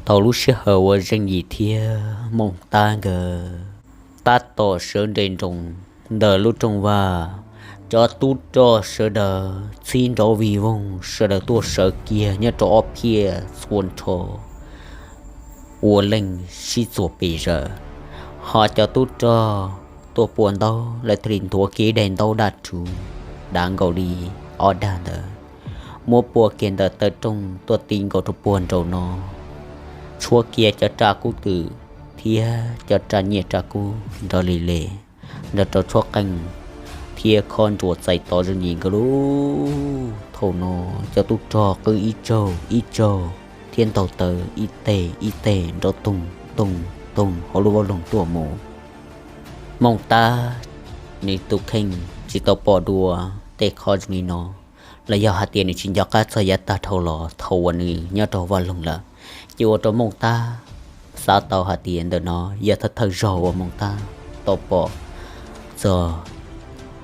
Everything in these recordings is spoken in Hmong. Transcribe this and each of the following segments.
Thaum lub sij hawm uas Zeej Yim thiab Mooj Tab nkawd tab tom sawv nres nroos ntawm lub rooj vag, cov tub rog sawv daws txhib nrov vig voog, sawv daws tuaj sawv kiag nyob rau ob phiaj txhua nrho, ua leej sib txuas pes zaws. Ho cov tub rog tuaj pua ntaub, lawv thiaj li nthuav kiag ib daim ntaub daj rhuv dav nkaus li ob dag ntawd, muab pua kiag ntawm taw rooj tuaj ti nkaus rau puag nraum no, tshuab kiag cov raj kub twm thiab cov raj nyiaj raj kub nrov li le, nrog rau tshuab qeej thiab khob nruas txais tod Zeej Yim nkawd lauj. Thaum no cov tub rog qw ib zaug ib zaug thiab ntaus taw ib teg ib teg nrov toog toog toog hauv lub vaj loog tuaj mus. Mooj Tab nws tus kheej tsis tau pom dua tej khob zoo li no, los yog hais tias nws tsis nco qab txog yav tag dhau los thaum uas nws nyob rau vaj loog lawm, ces ua rau Mooj Tab xav tau hais tias ntawm no yog thawj thawj zaug uas Mooj Tab tau pom txog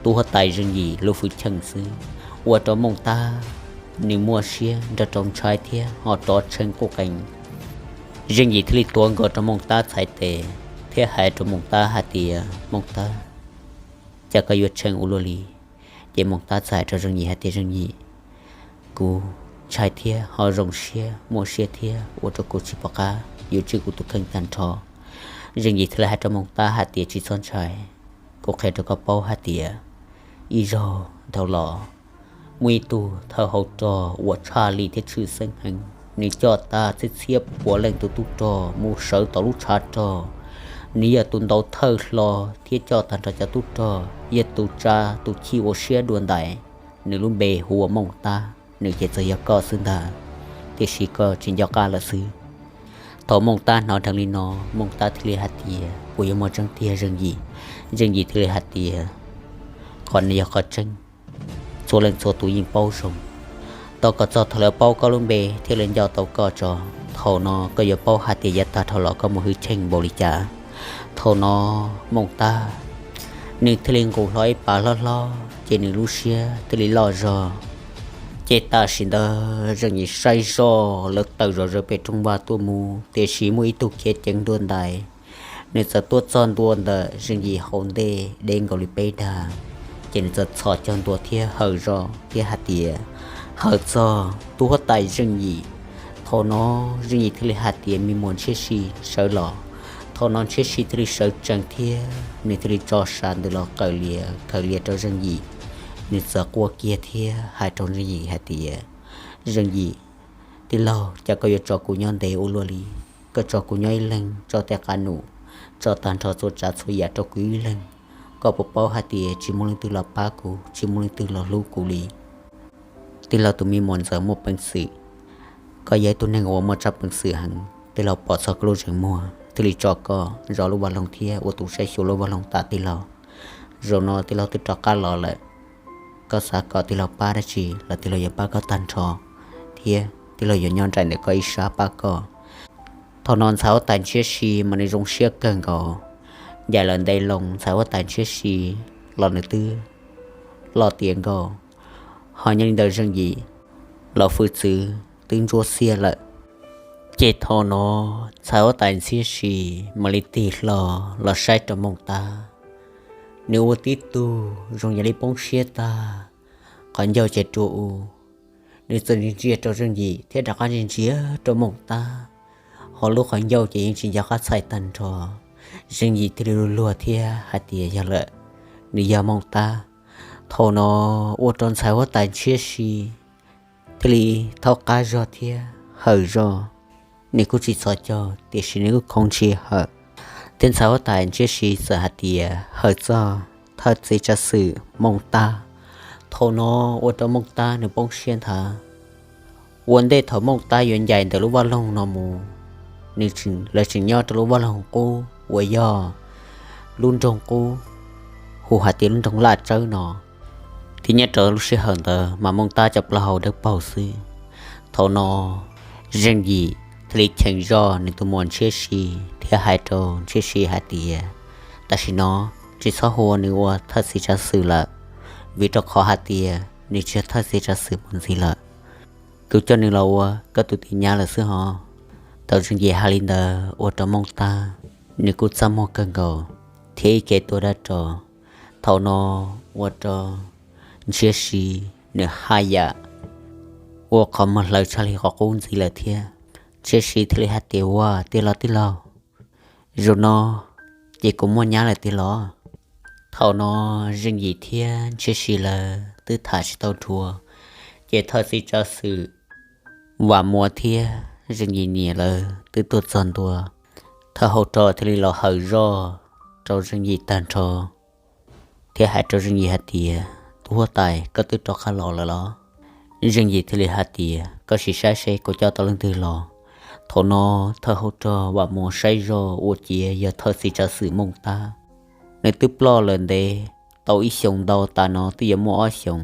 tub huab tais Zeej Yim lub hwj chim xwb, ua rau Mooj Tab nws muaj siab nrog rau ntshai thiab ho rov tshee quj qees. Zeej Yim thiaj li tuav nkaus rau Mooj Tab txhais tes thiab hais rau Mooj Tab hais tias, Mooj Tab, cas koj yuav tshee ua luaj li? Ces Mooj Tab txawm hais rau Zeej Yim hais tias, Zeej Yim, kuv ntshai thiab ho zoo siab muaj siab thiab ua rau kuv tsis pom qab yuav tswj kuv tus kheej tag nrho. Zeej Yim thiaj li hais rau Mooj Tab hais tias, Tsis txhob ntshai, kuv qhia rau koj paub hais tias ib zaug dhau los muaj ib tug thawj hauv rog uas tshaj lij thiab tshwj xeeb heev, nws coj tag txhiab txhiab puav leej tus tub rog mus sawv tom lub tshav rog. Nws yog tus ntaus thawj hlo thiab coj tag nrho cov tub rog, yog tus tsa tus chij ua siab dua ntais. Nws lub npe hu ua Mooj Tab, nws ces txawm yog koj xwb ntag, tiam sis koj tsis nco qab lawm xwb. Thaum Mooj Tab hnov dheev li no, Mooj Tab thiaj li hais tias, Puas yuav muaj tseeb tiag Zeej Yim? Zeej Yim thiaj li hais tias, Qhov no yog qhov tseeb, txhua leej txhua tus yeej paub zoo. Tos kom txog thaum lawv paub koj lub npe thiaj li nco tau koj tso. Thaum no koj yuav paub hais tias yav tag dhau los koj muaj hwj chim npaum li cas. Thaum no Mooj Tab nws thiaj li nqus hlo ib pas hlob hlob, ces nws lub siab thiaj li loj zog. Ces tam sim ntawd Zeej Yim saib zoj lawv tawm zom zaws pem rooj vag tuaj mus, tiam sis muaj ib tug khiav ceev ntua ntais, nws txawm tuaj txog ntua ntawm Zeej Yim hauv ntej deb nkaus li peb dag, ces nws txawm txhos caug ntua thiab hawm zog thiab hais tias, Hawm txog tub huab tais Zeej Yim. Thaum no Zeej Yim thiaj li hais tias, Me muam Ntshiab Si, sawv los. Thaum no Ntshiab Si thiaj li sawv tsees thiab nws thiaj li tso sam ntws los qawm lias khaws lias rau Zeej Yim. Nws txawm quaj kiag thiab hais rau Zeej Yim hais tias, Zeej Yim, tij laug, cas koj yuav tso kuv nyob ntev ua luaj li? Koj tso kuv nyob ib leeg, tso tej qav num, tso tag nrho txhua tsav txhua yam rau kuv ib leeg. Koj puas paub hais tias tsis muaj leej twg los pab kuv, tsis muaj leej twg los hlub kuv li? Tij laug, tus me muam ntxawm muaj peev xwm, koj yog ib tug neeg uas muaj tsab peev xwm heev, tij laug pom txog koj lub zeem muag thiaj li tso koj zov lub vaj loog thiab ua tus saib xyuas lub vaj loog tas tij laug. Zaum no tij laug twb rov qab los lawm, koj xav kom tij laug pab dab tsi los tij laug yuav pab koj tag nrho, thiab tij laug yuav nyob nraim ntawm koj ib sab pab koj. Thaum no ntxhais huab tais Ntshiab Si mas nws zoo siab kawg nkaus, ncaim lawm ntev loo ntxhais huab tais Ntshiab Si los nws twb loj tiav nkaus, ho nyob li ntawd Zeej Yim los hwj txwv twb ntsuab xiab lawm. Ces thaum no ntxhais huab tais Ntshiab Si mam li tig hlo los saib rau Mooj Tab. Nws ua tib tug zoo yam li poob siab tag, qhov ncauj ces rua u. Nws txawm ntsia ntsia rau Zeej Yim thiab rov qab ntsia ntsia rau Mooj Tab, ho lub qhov ncauj ces yeej tsis nco qab txhais tag nrho. Zeej Yim thiaj li luag luag thiab hais tias yog lawm, nws yog Mooj Tab. Thaum no ua rau ntxhais huab tais Ntshiab Si thiaj li thaub qab zog thiab hawm zog. Nws kuj tsis txhos caug tiam sis nws kuj khoov ntshis hawm, thiab ntxhais huab tais Ntshiab Si txawm hais tias, Hawm txog thawj txiv tsav xwm Mooj Tab. Thaum no ua rau Mooj Tab nws poob siab nthav. Ua ntej thaum Mooj Tab yuav ncaim ntawm lub vaj loog no mus, nws tseem, lawv tseem nyob rau lub vaj loog qub uas yog lub nroog qub hu hais tias lub nroog Laj Tsawb no. Thiab nyob rau lub sij hawm ntawd mas Mooj Tab cov plaub hau dawb paug xwb. Thaum no Zeej Yim thiaj li cheem zoj nws tus muam Ntshiab Si thiab hais rau Ntshiab Si hais tias, tam sim no tsis txhob hu nws ua thawj txiv tsav xwm lawm, vim rau qhov hais tias nws tsis yog thawj txiv tsav xwm mus ntxiv lawm. Kuv coj nws los ua koj tus tis nyab lawm xwb hos. Thaum Zeej Yim hais li ntawd ua rau Mooj Tab nws kuj txaj muag kawg nkaus thiab ib ke tuag dab ros. Thaum no ua rau Ntshiab Si nws haj yam ua qhov muag hlawv tshaj li qhov qub ntxiv lawm thiab. Ntshiab Si thiaj li hais tias, ua tiag los tij laug? Zaum no ces kuv muaj nyab lawm tiag los? Thaum no Zeej Yim thiab Ntshiab Si lawv twb tham tsis tau dhuav, ces thawj txiv tsav xwm Vam Muas thiab Zeej Yim niam lawv twb tuaj txog ntua. Thawj hauv rog thiaj li los hawm zoj rau Zeej Yim tag nrho thiab hais rau Zeej Yim hais tias, tus huab tais, koj twb rov qab los lawm los? Zeej Yim thiaj li hais tias, koj sim saib seb kuv coj tau leej twg los. Thaum no thawj hauv rog Vam Muas saib zoj ua ciav yog thawj txiv tsav xwm Mooj Tab. Nws twb ploj lawm ntev tau ib xyoos ntau, tas no twb yuav muaj ob xyoos.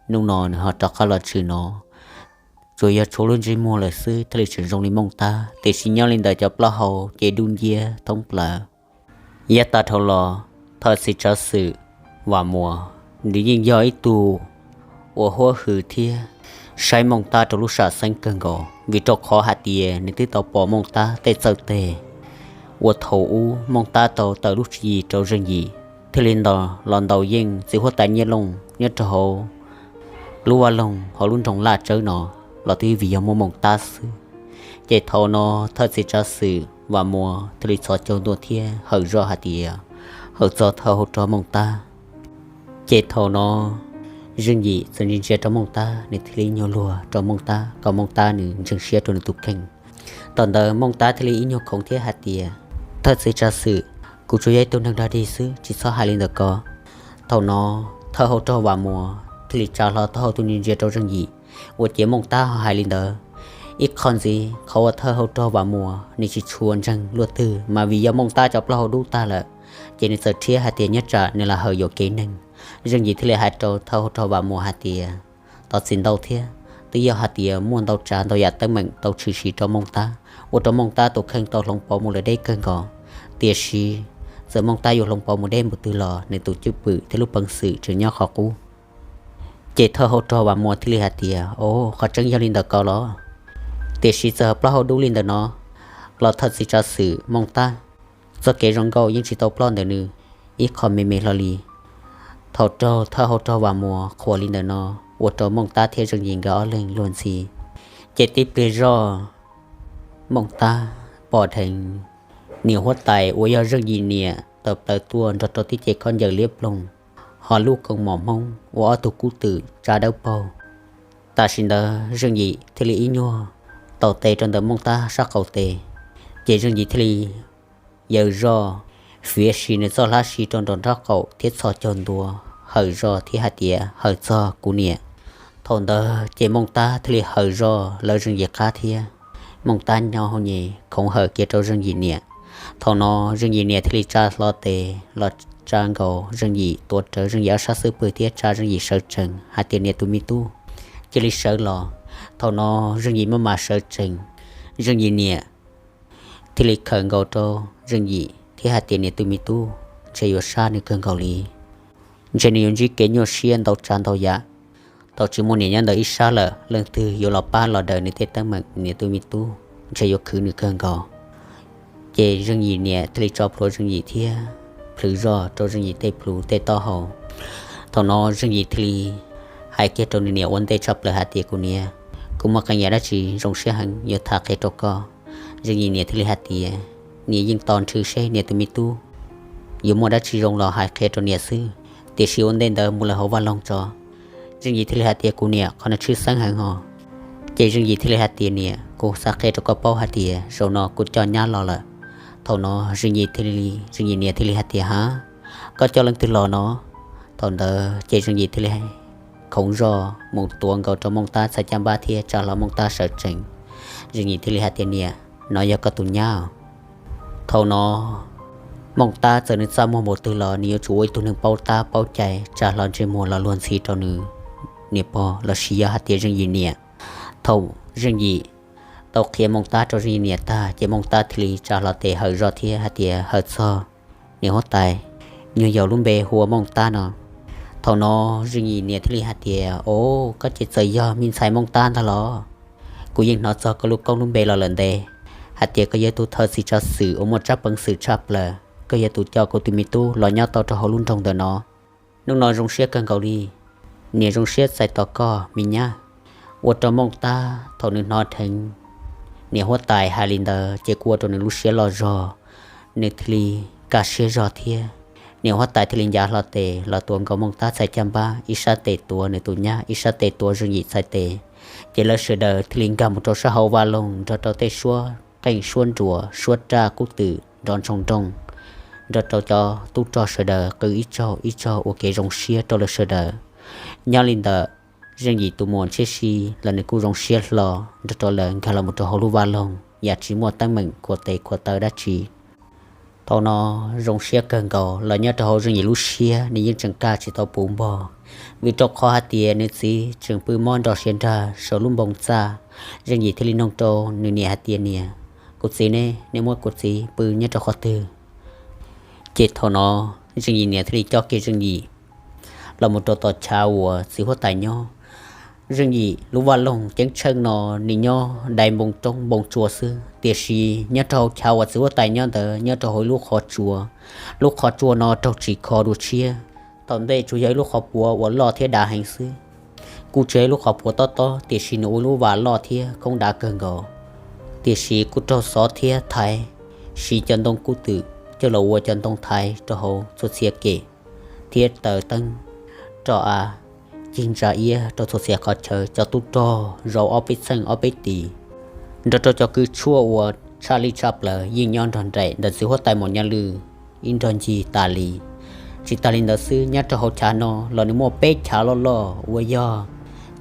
Hnub no nws ho rov qab los tshwm no, tsuas yog tshuav lub ntsej muag lawm xwb thiaj li tseem zoo li Mooj Tab, tiam sis nyob li ntawd cov plaub hau ces dub nciab thoob plaws. Yav tag dhau los, thawj txiv tsav xwm Vam Muas nws yeej yog ib tug uas huab hwm thiab saib Mooj Tab rau lub sam xeeb kawg nkaus, vim rau qhov hais tias nws twb tau pom Mooj Tab tej txawj tes uas thaum ub Mooj Tab tau tawm lub tswv yim rau Zeej Yim, thiaj li ntaus los ntaus yeej txiv huab tais Nyiaj Looj nyob rau hauv lub vaj loog hauv lub nroog Laj Tsawb no los twb vim yog muaj Mooj Tab xwb. Ces thaum no thawj txiv tsav xwm Vam Muas thiaj li txhos caug ntua thiab hawm zoj hais tias, hawm txog thawj hauv rog Mooj Tab. Ces thaum no Zeej Yim txawm ntsia ntsia rau Mooj Tab, nws thiaj li nyuag luag rau Mooj Tab kom Mooj Tab nws ntseeg siab rau nws tus kheej. Thaum ntawd Mooj Tab thiaj li ib nyuag khoov thiab hais tias, thawj txiv tsav xwm, kuv tsuas yog ib tug neeg dog dig xwb, tsis txhob hais li ntawd ko. Thaum no thawj hauv rog Vam Muas thiaj li tsa hlo taub hau tuaj ntsia ntsia rau Zeej Yim, ua ciav Mooj Tab ho hais li ntawd. Ib qho ntxiv qhov uas thawj hauv rog Vam Muas nws tsis tshua ntseeg luaj twg mas vim yog Mooj Tab cov plaub hau dub tag lawm, ces nws txawm rhiab hais tias nyob tsam nws lam hawm yuam kev neeg. Zeej Yim thiaj li hais rau thawj hauv rog Vam Muas hais tias, tos txim ntau thiab, twb yog hais tias muaj ntau tsav ntau yam teeb meem tau tshwm sim rau Mooj Tab, ua rau Mooj Tab tus kheej tau hloov pauv mus lawm deb kawg nkaus. Tiam sis txawm Mooj Tab yuav hloov pauv mus deb npaum twg los nws tus cwj pwm thiab lub peev xwm tseem nyob qhov qub. Ces thawj hauv rog Vam Muas thiaj li hais tias, o, qhov tseeb yog li ntawd ko los? Tiam sis txawm ho plaub hau dub li ntawm no los thawj txiv tsav xwm Mooj Tab txoj kev zoo nkauj yeej tsis tau ploj ntawm nws ib qho me me hlo li. Thaum raug thawj hauv rog Vam Muas qhuas li ntawm no, ua rau Mooj Tab thiab Zeej Yim nkawd ob leeg luag ntxhi. Ces tib pliag zoj Mooj Tab pom dheev niam huab tais uas yog Zeej Yim niam tawm plaws tuaj nrog rau tib ce khaub ncaws liab ploog, ho lub koos mom Hmoob ua ob tug kub twm tsa dawb paug. Tam sim ntawd Zeej Yim thiaj li ib nyuag taus tes rau ntawm Mooj Tab sab qaum tes, ces Zeej Yim thiaj li yawm zoj fiav si nws txoj hlab si rau nraum nraub qaum thiab txhos caug ntua, hawm zog thiab hais tias, hawm txog kuv niam. Thaum ntawd ces Mooj Tab thiaj li hawm zog lawv Zeej Yim qab thiab. Mooj Tab nyob hauv nyem khoov hawm kiag rau Zeej Yim niam. Thaum no Zeej Yim niam thiaj li tsa hlo tes los tsa nkaus Zeej Yim, tuav rawv Zeej Yim ob sab xub pwg thiab tsa Zeej Yim sawv tsees hais tias, niam tus me tub, cia li sawv los. Thaum no Zeej Yim maj mam sawv tsees, Zeej Yim niam thiaj li khawm nkaus rau Zeej Yim thiab hais tias, niam tus me tub, ntshe yuav sab nws kawg nkaus li. Ntshe nws yuav ntsib kev nyuaj siab ntau tsav ntau yam. Thaum tsis muaj niam nyob ntawm ib sab lawm, leej twg yuav los pab los daws nws tej teeb meem, niam tus me tub, ntshe yuav khwv nws kawg nkaus. Ces Zeej Yim niam thiaj li tso plhuav Zeej Yim thiab plhws zog rau Zeej Yim tej plhu tej taub hau. Thaum no Zeej Yim thiaj li hais kiag rau nws niam ua ntej tshaj plaws hais tias, kuv niam, kuv muaj qee yam dab tsi zoo siab heev yuav tham qhia rau koj. Zeej Yim niam thiaj li hais tias, niam yeej tos nrhw seb niam tus me tub yuav muaj dab tsi zoo los hais qhia rau niam xwb, tiam sis ua ntej ntawd mus lawm hauv vaj loog tso. Zeej Yim thiaj li hais tias, kuv niam, qhov no tshwj xeeb heev hos. Ces Zeej Yim thiaj li hais tias, niam, kuv xav qhia rau koj paub hais tias zaum no kuv coj nyab los lawm. Thaum no Zeej Yim thiaj li, Zeej Yim niam thiaj li hais tias, ha, Koj coj leej twg los no? Thaum ntawd ces Zeej Yim thiaj li khoov zog mus tuav nkaus rau Mooj Tab txhais caj npab thiab tsa hlo Mooj Tab sawv tsees. Zeej Yim thiaj li hais tias, Niam, no yog koj tus nyab. Thaum no Mooj Tab txawm nws txaj muag npaum twg los nws yuav tsum ua ib tug neeg paub tab paub cai, tsa hlo ntsej muag los luag ntxhi rau nws niam pog los sis yog hais tias Zeej Yim niam. Thaum Zeej Yim tau qhia Mooj Tab rau Zeej Yim niam tag ces Mooj Tab thiaj li tsa hlo tes hawm zog thiab hais tias, Hawm txog, niam huab tais, nyuag yaus lub npe hu ua Mooj Tab no. Thaum no Zeej Yim niam thiaj li hais tias, Au, koj ces txawm yog me ntxhais Mooj Tab ntag los? Kuv yeej hnov txog koj lub koob lub npe los lawm ntev, hais tias koj yog tus thawj txiv tsav xwm uas muaj tsab peev xwm tshaj plaws, koj yog tus coj kuv tus me tub los nyob tau rau hauv lub nroog ntawm no. Hnub no zoo siab kawg nkaus li, niam zoo siab txais tos koj me nyab. Ua rau Mooj Tab thaum nws hnov dheev niam huab tais hais li ntawd ces kuj ua rau nws lub siab loj zog, nws thiaj li kaj siab zog thiab. Niam huab tais thiaj li ncav hlo tes los tuav nkaus Mooj Tab txhais caj npab, ib sab tes tuav nws tus nyab, ib sab tes tuav Zeej Yim txhais tes. Ces lawv sawv daws thiaj li nkag mus rau sab hauv vaj loog nrog rau tej suab qeej suab nruas suab raj kub twm nrov ntsoog nrooj, nrog rau cov tub rog sawv daws qw ib tsaug ib tsaug ua kev zoo siab rau lawv sawv daws. Nyob li ntawm Zeej Yim tus muam Ntshiab Si los nws kuj zoo siab hlo nrog rau lawv nkag los mus rau hauv lub vaj loog yam tsis muaj teeb meem khuam tes khuam taw dab tsi. Thaum no zoo siab kawg nkaus los nyob rau hauv Zeej Yim lub siab nws yeej tseem kaj tsis tau puv npog, vim rau qhov hais tias nws txiv tseem pw mob nrog siav nrag saum lub npoo txaj. Zeej Yim thiaj li nug rau nws niam hais tias, Niam, kuv txiv ne, nej muab kuv txiv pw nyob rau qhov twg? Ces thaum no Zeej Yim niam thiaj li coj kiag Zeej Yim los mus rau tom chav uas txiv huab tais nyob. Zeej Yim lub vaj loog ceeb tsheej no nws nyob dai npoo roob npoo tsua xwb, tiam sis nyob rau hauv chav uas txiv huab tais nyob ntawd nyob rau hauv ib lub qhov tsua. Lub qhov tsua no raug tsis kho dua tshiab, tom ntej tsuas yog ib lub qhov puav uas loj thiab dav heev xwb. Kuj tsis yog ib lub qhov puav tob tob, tiam sis nws ua ib lub vas loj thiab khoob dav kawg nkaus. Tiam sis kuj raug xov thiab thaiv, siv cov ntoo kub twm coj los ua cov ntoo thaiv rau hauv txhua txhia kem, thiab taws teeb roj av cig ntsa iab rau txhua txhia qhov chaw. Cov tub rog zaum ob peb txheej ob peb tis, nrog rau cov kws tshuaj uas tshaj lij tshaj plaws yeej nyob nrog nraim ntawm txiv huab tais Maum Nyaj Lwj ib nrog ncig tas li. Tsis tas li ntawd xwb, nyob rau hauv chav no los nws muaj peb chav loj loj uas yog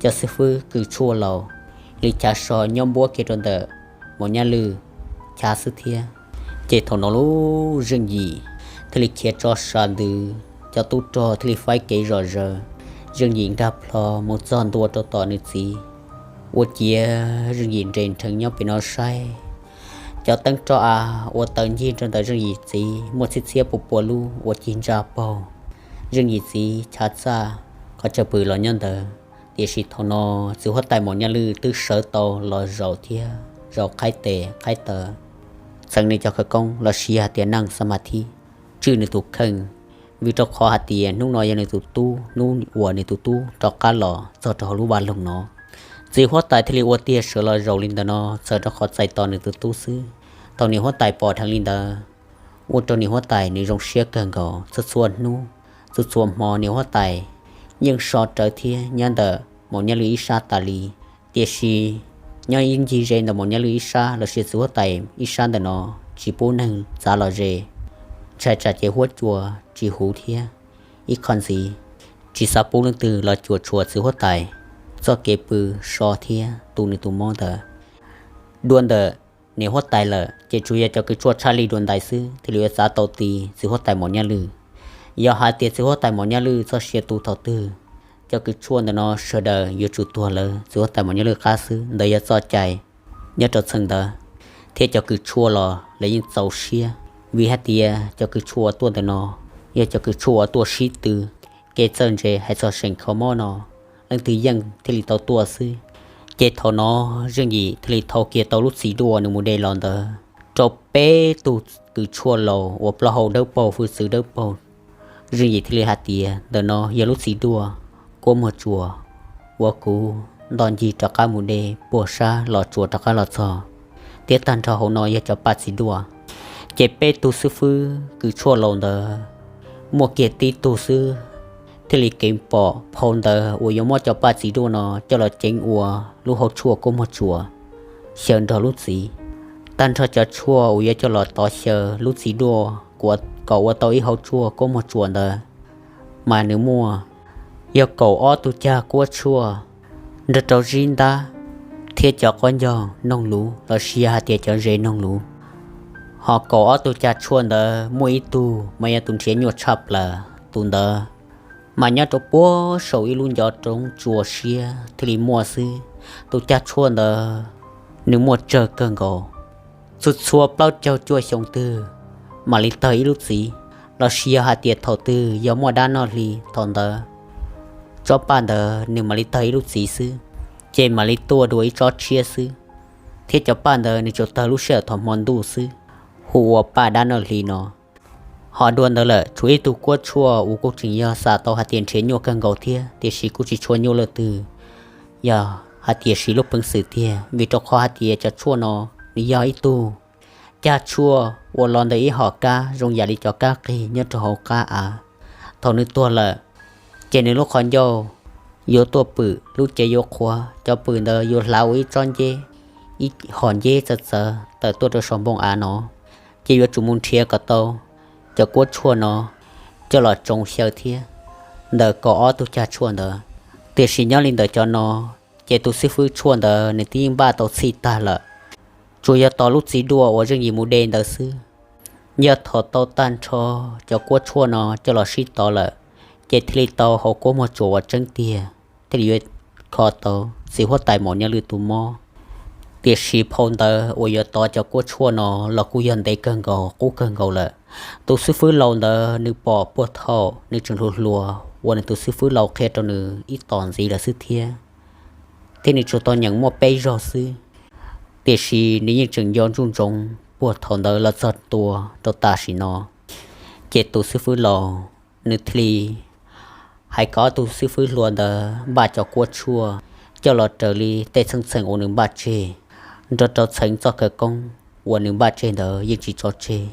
cov xib fwb kws tshuaj laus li chav so nyob npuab kiag rau ntawm Maum Nyaj Lwj chav xwb thiab. Ces thaum no lub Zeej Yim thiaj li khiav tso sa ntws, cov tub rog thiaj li faib kev zom zaws. Zeej Yim nkag plho mus txog ntua rau tom nws txiv, ua ciav Zeej Yim nres nrheev nyob pem no saib. Cov teeb roj av uas taws ncig rau ntawm Zeej Yim txiv muaj txhiab txhiab pua pua lub uas cig ntsa paug Zeej Yim txiv chav txaj qhov chaw pw los nyob ntawd. Tiam sis thaum no txiv huab tais Maum Nyaj Lwj twb sawv tau los zaum thiab zaum qhaib tes qhaib taw, txheev nws cov khawv koob los sis hais tias neej xa ma thib, tswj nws tus kheej, vim rau qhov hais tias hnub no yog nws tus tub, hnub uas nws tus tub rov qab los txog rau hauv lub vaj loog no. Txiv huab tais thiaj li ua tiag sawv los zaum li ntawm no txawm rau qhov txais tos nws tus tub xwb. Thaum niam huab tais pom dheev li ntawd, ua rau niam huab tais nws zoo siab kawg nkaus. Txhua txhua hnub, txhua txhua hmo niam huab tais yeej so rawv thiab nyob ntawm Maum Nyaj Lwj ib sab tas li. Tiam sis nyob ib ncig ze ntawm Maum Nyaj Lwj ib sab los sis txiv huab tais ib sab ntawm no tsis pub neeg txav los ze, ntshai tsam ces huab cua tsis huv thiab ib qho ntxiv tsis xav pub leej twg los cuam tshuam txiv huab tais txoj kev pw so thiab tu nws tus mob ntawd. Dua ntawm niam huab tais lawm ces tsuas yog cov kws tshuaj tshaj lij dua ntais xwb thiaj li yuav txav tau ti txiv huab tais Maum Nyaj Lwj. Yog hais tias txiv huab tais Maum Nyaj Lwj txoj sia tu thaum twg, cov kws tshuaj ntawm no sawv daws yuav tsum tuag lawv txiv huab tais Maum Nyaj Lwj qab xwb. Ntawd yog txoj cai nyob rau txheej ntawd, thiab cov kws tshuaj los lawv yeej txaus siab, vim hais tias cov kws tshuaj tuaj ntawm no yog cov kws tshuaj uas tuaj sib tw, kev txawj ntse hais txog seem kho mob no leej twg yeej thiaj li tau tuaj xwb. Ces thaum no Zeej Yim thiaj li thau kiag tau lub txiv duaj nws mus de los ntawd rau peb tug kws tshuaj laus uas plaub hau dawb paug hwj txwv dawb paug. Zeej Yim thiaj li hais tias ntawm no yog lub txiv duaj kuab muag tsuas uas kuv nto ncig rov qab mus de puag sab Los Tsuas rov qab los txog, thiab tag nrho hauv no yog cov paj txiv duaj. Ces peb tug xib fwb kws tshuaj laus ntawd muaj kiag tib tug xwb thiaj li keev pom phau ntawv uas yuav muab cov paj txiv duaj no coj los ceev ua lub hauv tshuaj kuab muag tsuas xyaw nrog lub txiv. Tag nrho cov tshuaj uas yuav coj los tov xyaw lub txiv duaj kom ua tau ib hauv tshuaj kuab muag tsuas ntawd, mas nws muaj yog kaum ob tug cag kuab tshuaj nrog rau zib ntab thiab cov qaub ncaug noog luv los sis yog hais tias cov zes noog luv. Ho kaum ob tug cag tshuaj ntawd muaj ib tug mas yog tus nrhiav nyuaj tshaj plaws, tus ntawd mas nyob rau puag saum ib lub ncov roob tsuas siab thiaj li muaj xwb. Tus cag tshuaj ntawd nws muaj tsawg kawg nkaus, txhua txhua plaub caug cuaj xyoo twg mam li tawg ib lub txiv, los sis yog hais tias thaum twg yog muaj dab noj hli thaum ntawd, tsob paj ntawd nws mam li tawg ib lub txiv xwb, ces mam li tuaj dua ib tsob tshiab xwb, thiab cov paj ntawd nws tsuas tawg lub sij hawm thaum hmo ntuj xwb, hu ua paj dab noj hli no. Ho dua ntawd lawm tshuav ib tug kuab tshuaj uas kuj tseem yog xav tau hais tias nrhiav nyuaj kawg nkaus thiab tiam sis kuj tsis tshua nyuaj leej twg, yog hais tias siv lub peev xwm tiag, vim rau qhov hais tias cov tshuaj no nws yog ib tug cag tshuaj uas los ntawm ib hom kab zoo yam li cov kab qig nyob rau hauv qab av. Thaum nws tuag lawm, ces nws lub qhov ncauj yuav tuaj pwm, lub cev yuav qhuav, cov pwm ntawd yuav hlav ua ib tsob nceb, ib hom nceb txawv txawv tawm tuaj rau saum npoo av no, ces yuav tsum mus nrhiav kom tau cov kuab tshuaj no coj los tsoo xyaw thiab ntawm kaum ob tug cag tshuaj ntawd. Tiam sis nyob li ntawm cov no, ces tus xib fwb tshuaj ntawd nws twb yeej npaj tau txhij tag lawm, tsuas yog tos lub txiv duaj uas zeej yim mus de ntawd xwb. Yog thaum tau tag nrho cov kuab tshuaj no coj los sib tov lawm, ces thiaj li tau hauv kuab muag tsuas uas tseeb tiag, thiaj li yuav kho tau txiv huab tais Maum Nyaj Lwj tus mob. Tiam sis phau ntawv uas yuav tov cov kuab tshuaj no los kuj yog ntev kawg nkaus qub kawg nkaus lawm. Tus xib fwb laus ntawd nws pom puag thaum nws tseem hluas hluas uas nws tus xib fwb laus qhia rau nws ib tom ntxiv lawm xwb thiab, thiab nws tsuas tau nyeem muaj peb zaug xwb. Tiam sis nws yeej tseem nco ntsoov ntsoov puag thaum ntawd los txog tua rau tam sim no. Ces tus xib fwb laus nws thiaj li hais kom ob tug xib fwb hluas ntawd npaj cov kuab tshuaj coj los raws li tej txheej txheem uas nws npaj tseg, nrog rau txheev txoj khawv koob uas nws npaj tseg ntawd yeej tsis tso tseg.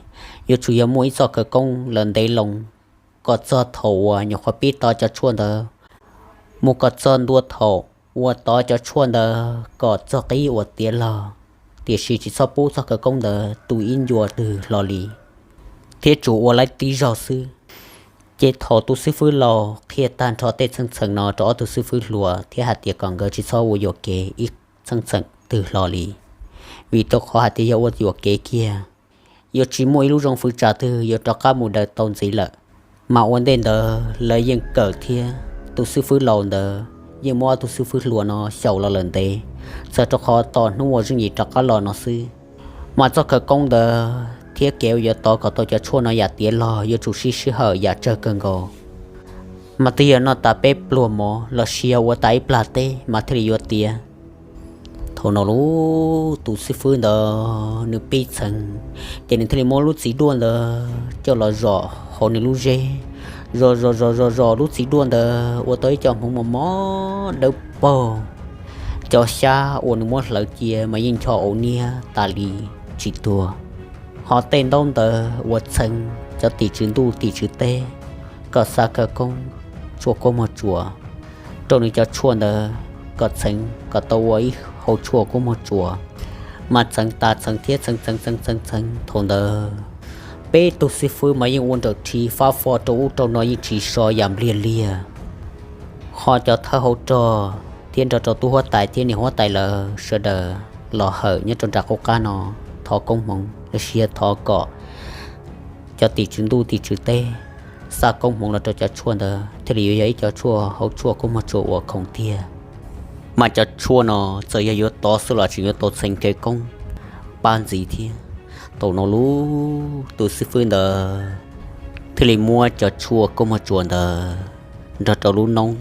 Yuav tsum yog muaj ib txoj khawv koob lawm ntev loo kom txog thaum uas nyuam qhuav pib tov cov tshuaj ntawd mus kom txog ntua thaum uas tov cov tshuaj ntawd kom txog qib uas tiav log, tiam sis tsis txhob pub txoj khawv koob ntawd tu ib ncua twg hlo li, thiab tsuas ua laib tib zaug xwb. Ces thaum tus xib fwb laus qhia tag nrho tej txheej txheem no rau ob tug xib fwb hluas thiab hais tias kom nkawd tsis txhob ua yuam kev ib txheej txheem twg hlo li, vim rau qhov hais tias yog ua yuam kev kiag, yuav tsis muaj ib lub zoo fwv tsa twg yuav rov qab mus daws tau ntxiv lawm. Mas ua ntej ntawd lawv yeej kawm thiab tus xib fwb laus ntawd yeej muab ob tug xib fwb hluas no xyaum los lawm ntev, txawm rau qhov tos hnub uas zeej yim rov qab los no xwb. Mas txoj khawv koob ntawd thiab kev uas yuav tov kom tau cov tshuaj no yam tiav log yuav tsum siv sij hawm yam tsawg kawg nkaus. Mas twb yog noj tas peb pluag mov los sis yog ua tas ib plag teb mas thiaj li yuav tiav. Thaum no lub tus xib fwb ntawd nws pib txheev, ces nws thiaj li muab lub txiv duaj ntawd coj los zom hauv nws lub zeb, zom zom zom zom zom lub txiv duaj ntawd ua tau ib co hmoov mos mos dawb paug. Cov xyab uas nws muab hlawv cia mas yeej ncho au niab tas li tsis tuag. Ho tej ntaub ntawv uas txheev cov tim tswv ntuj tim tswv teb kom xa khawv koob tshuaj kuab muag tsuas rau nws cov tshuaj ntawd kom txheev kom tau ua ib hauv tshuaj kuab muag tsuas. Mas txheev tas txheev thiab txheev txheev txheev txheev txheev thaum ntawd, peb tug xib fwb mas yeej ua nrawm rhi fab fo rau ub rau no yeej tsis so yam npliag liag. Ho cov thawj hauv rog thiab nrog rau tub huab tais thiab niam huab tais lawv sawv daws los hawm nyob rau nram qub qab no, thov koob hmoov los sis yog thov kom cov tim tswv ntuj tim tswv teb xa koob hmoov los rau cov tshuaj ntawd thiaj li yuav yog ib co tshuaj hauv tshuaj kuab muag tsuas uas khoom tiag. Mas cov tshuaj no txawm yog yuav tov xwb los tseem yuav tau txheev khawv koob pab ntxiv thiab. Thaum no lub tus xib fwb ntawd thiaj li muab cov tshuaj kuab muag tsuas ntawd nrog rau lub noob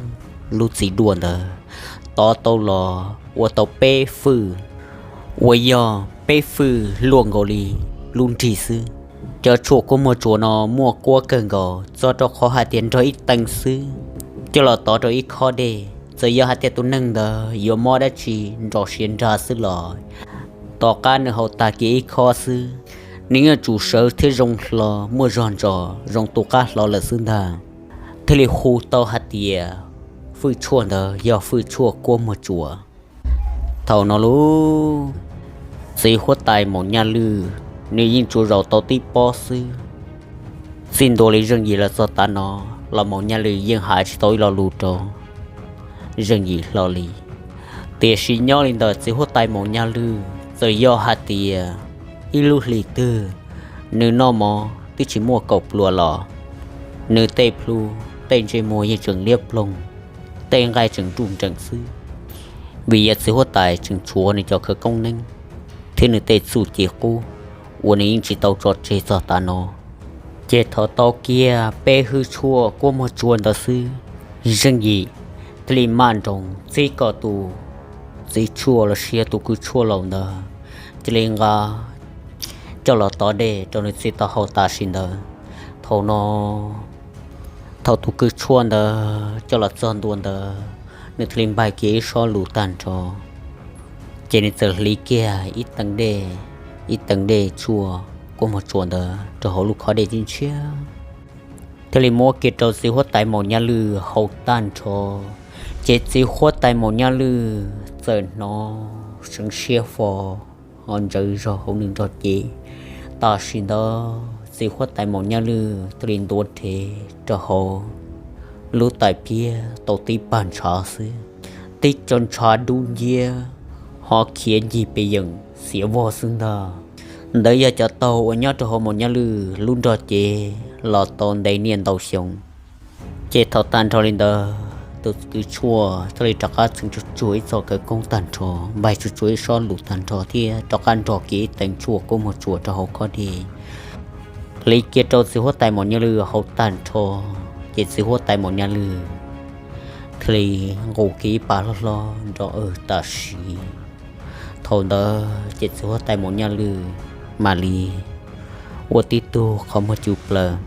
lub txiv duaj ntawd tov tau los ua tau peb fwj, uas yog peb fwj luaj nkaus li lub nrig xwb. Cov tshuaj kuab muag tsuas no muaj kuab kawg nkaus txog rau qhov hais tias nrog ib tee xwb coj los tov rau ib khob dej, txawm yog hais tias tus neeg ntawd yuav mob dab tsi nrov siav nra xwb los tom qab nws haus tag kiag ib khob xwb, nws yeej tsum sawv thiab zoo hlo muaj zog ntsos zoo tu qab hlo lawm xwb ntag. Thiaj li hu tau hais tias fwj tshuaj ntawd yog fwj tshuaj kuab muag tsuas. Thaum no lub txiv huab tais Maum Nyaj Lwj nws yeej tsuas zaum tau tib pob xwb, Txij ntua li Zeej Yim los txog tav no los Maum Nyaj Lwm yeej hais tsis tau ib lo lus rau Zeej Yim hlo li. Tiam sis nyob li ntawm txiv huab tais Maum Nyaj Lwm, txawm yog hais tias ib lub hlis twg nws noj mov twb tsis muaj kaum pluas los nws tej plhu, tej ntsej muag yeej tseem liab ploog, tej nqaij tseem nruj nreem xwb, vim yog txiv huab tais tseem tshuav nws cov khawv koob neeb thiab nws tej txuj ci qub uas nws yeej tsis tau tso tseg txog tav no. Ces thaum tau kiag peb hwj tshuaj kuab muag tsua ntawd xwb, Zeej Yim thiaj li maj nroos txib kom tus txiv tshuaj los sis yog tus kws tshuaj laus ntawd cia li nqa coj los tov dej rau nws txiv tau haus tam sim ntawd. Thaum no, thaum tus kws tshuaj ntawd coj los txog ntua ntawd, nws thiaj li npaj kiag ib sob lus tag nrho, ces nws txawm hliv kiag ib teev dej, ib teev dej tshuaj kuab muag tsua ntawd rau hauv lub khob dej tib ntshiab, thiaj li muab kiag rau txiv huab tais Maum Nyaj Lwm haus tag nrho. Ces txiv huab tais Maum Nyaj Lwm txawm hnov seev siab fo ho ntsawv zog hauv nws nrog cev. Tam sim ntawd txiv huab tais Maum Nyaj Lwm thiaj li ntuav rhe rau hauv lub tais phiab tau tib pag ntshav xwb, tib co ntshav dub nciab ho khiav ncig pes yeem xiav vog xwb ntag. Ntawd yog cov taug uas nyob rau hauv Maum Nyaj Lwm lub nrog cev los tau ntev niaj ntau xyoo. Ces thaum tag nrho li ntawd tus kws tshuaj thiaj li rov qab txeev tsuag tsuag ib txoj khawv koob tag nrho, npaj tsuag tsuag ib sob lus tag nrho thiab rov qab nrog kiag ib teev tshuaj kuab muag tsua rau hauv khob dej, hliv kiag rau txiv huab tais Maum Nyaj Lwm haus tag nrho. Ces txiv huab tais Maum Nyaj Lwm thiaj li nqus kiag ib pas hlob hlob nrov awg tam sim. Thaum ntawd ces txiv huab tais Maum Nyaj Lwm mam li ua tib tug qhov muag cus plaws,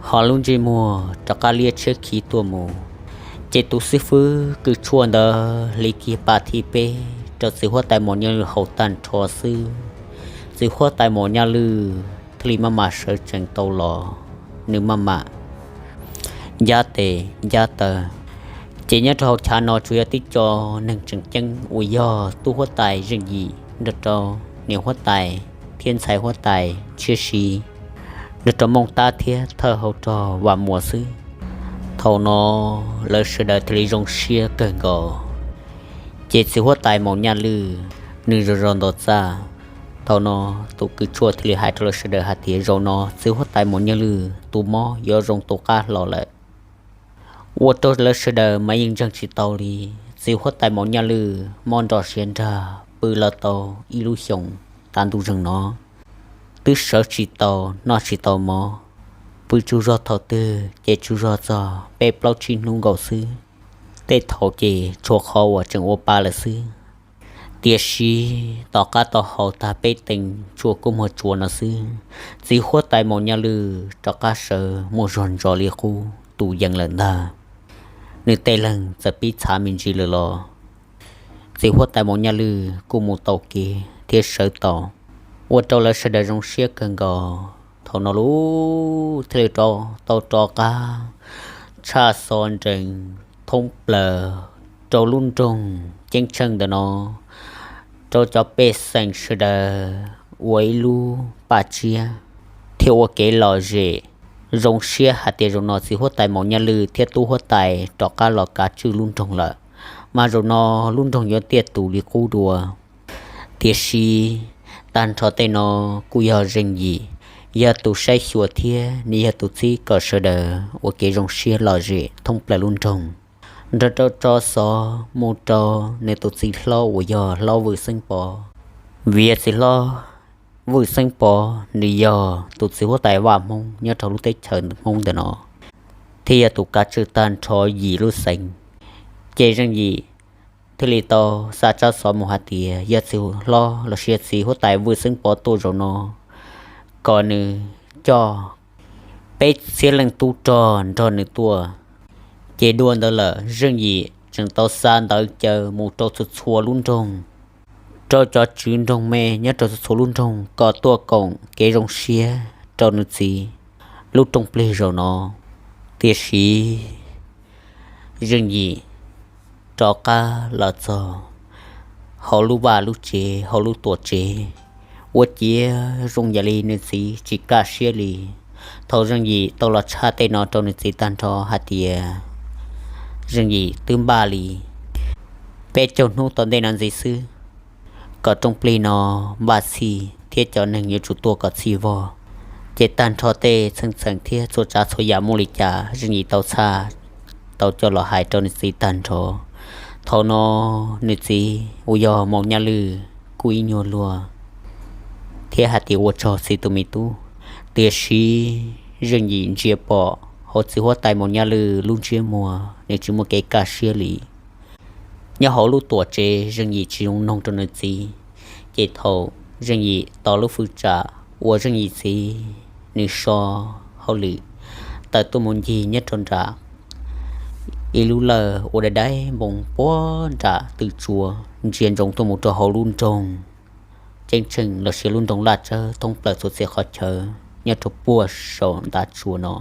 ho lub ntsej muag rov qab liab tshiab khiv tuaj mus. Ces tus xib fwb kws tshuaj ntawd hliv kiag pas thib peb rau txiv huab tais Maum Nyaj Lwm haus tag nrho xwb, txiv huab tais Maum Nyaj Lwm thiaj li maj mam sawv tsees tau los, nws maj mam ncab tes ncab taw. Ces nyob rau hauv chav no tsuas yog tib co neeg tseem ceeb uas yog tub huab tais Zeej Yim nrog rau niam huab tais thiab ntxhais huab tais Tshiab Si, nrog rau Mooj Tab thiab thawj hauv rog Vam Muas xwb. Thaum no lawv sawv daws thiaj li zoo siab kawg nkaus. Ces txiv huab tais Maum Nyaj Lwm nws zos zos ntaus txaj. Thaum no tus kws tshuaj thiaj li hais rau lawv sawv daws hais tias zaum no txiv huab tais Maum Nyaj Lwm tus mob yuav zoo tu qab hlo lawm. Ua rau lawv sawv daws mas yeej ntseeg tsis tau li. Txiv huab tais Maum Nyaj Lwm mob nrog siav nrag pw los tau ib lub xyoos tav ntuj zeeg no, twb sawv tsis tau noj tsis tau mov, pw tsaug zog thaum twg ces tsaug zog txog peb plaub tsib hnub nkaus xwb. Tej thaum ces tshuav qhov uas tseem ua pa lawm xwb. Tiam sis tom qab tau haus tag peb teev tshuaj kuab muag tsua no xwb, txiv huab tais Maum Nyaj Lwm rov qab sawv muaj zog ntsos li qub tus yees lawm ntag. Nws tej leeg txawm pib txhav me ntsis lawm los txiv huab tais Maum Nyaj Lwm kuj mus tau kev thiab sawv tau, ua rau lawv sawv daws zoo siab kawg nkaus. Thaum no lub thiaj li tau rov qab tshaj xov nrees thoob plaws rau lub nroog ceeb tsheej ntawm no, rau cov pej xeem sawv daws ua ib lub paj tsiab thiab ua kev lom zem. Zoo siab hais tias zaum no txiv huab tais Maum Nyaj Lwm thiab tub huab tais rov qab los kav tswj lub nroog lawm, mas zaum no lub nroog yuav tiaj tus li qub dua. Tiam sis tag nrho tej no kuj yog Zeej Yim yog tus saib xyuas thiab nws yog tus txib kom sawv daws ua kev zoo siab lom zem thoob plaws lub nroog, nrog rau tso xov mus rau nws tus txiv hlob uas yog hlob Vwm Xeeb Pov. Vim yog txiv hlob Vwm Xeeb Pov nws yog tus txiv huab tais vaj Hmoob nyob rau lub teb chaws Hmoob ntawm no, thiab yog tus kav tswj tag nrho yim lub xeev. Ces Zeej Yim thiaj li tau xa tsab xov mus hais tias yog txiv hlob los sis yog txiv huab tais Vwm Xeeb Pov tuaj zaum no, kom nws coj peb txhiab leej tub rog nrog nws tuaj. Ces dua ntawd lawm Zeej Yim tseem tau xa ntawv caw mus rau txhua txhua lub nroog, rau cov tswv nroog me nyob rau txhua txhua lub nroog kom tuaj koom kev zoo siab rau nws txiv lub rooj plig zaum no. Tiam sis Zeej Yim rov qab los txog hauv lub vaj lub tsev hauv lub tuam tsev, ua ciav zoo yam li nws txiv tsis kaj siab li. Thaum Zeej Yim tau los tshaj tej no rau nws txiv tag nrho hais tias Zeej Yim twb npaj li peb caug hnub tom ntej no ntxiv xwb, kom rooj plig no npaj txhij thiab cov neeg yuav tsum tuaj kom txhij vog. Ces tag nrho tej txheej txheem thiab txhua tsav txhua yam muaj li cas Zeej Yim tau txhaj tau coj los hais rau nws txiv tag nrho. Thaum no nws txiv uas yog Maum Nyaj Lwj kuj ib nyuag luag thiab hais tias ua tsaug txiv tus me tub. Tiam sis Zeej Yim ntsia pom hauv txiv huab tais Maum Nyaj Lwj lub ntsiab muag nws tsis muaj kev kaj siab li. Nyob hauv lub tuam tsev Zeej Yim tsis zoo noog rau nws txiv, ces thaum Zeej Yim tos lub fwj tsam uas Zeej Yim txiv nws so hauj lwm tawm tuaj mus ncig nyob rau nram ib lub lawj ua dai dai npoo puag nram tw tsuas ntsia ntsoov tuaj mus rau hauv lub nroog Ceeb Tsheej los sis lub nroog Laj Tsawb thoob plaws txhua txhia qhov chaw nyob rau puag saum ntav tsuas no.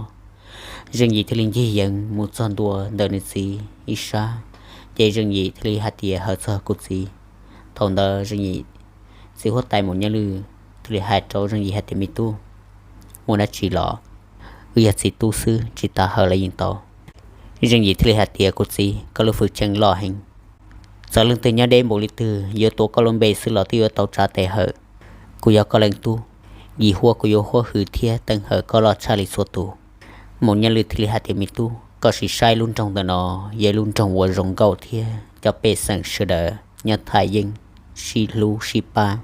Zeej Yim thiaj li ncig yees mus txog ntua ntawm nws txiv ib sab, ces Zeej Yim thiaj li hais tias, hawm txog kuv txiv. Thaum ntawd Zeej Yim txiv huab tais Maum Nyaj Lwj thiaj li hais rau Zeej Yim hais tias, me tub, muaj dab tsi los? Wb yog txiv tub xwb tsis tas hawm los yeej tau. Zeej Yim thiaj li hais tias, kuv txiv, koj lub fwj tseem loj heev. Txawm leej twg nyob deb npaum li twg yuav tuav koj lub npe xwb los twb yuav tau tsa tes hawm. Kuv yog koj leej tub, yim huab kuv yuav huab hwm thiab teeb hawm koj loj tshaj li txhua tus. Maum Nyaj Lwj thiaj li hais tias, me tub, koj sim saib lub nroog ntawm no yog ib lub nroog uas zoo nkauj thiab cov pej xeem sawv daws nyob thaj yeeb sib hlub sib pab.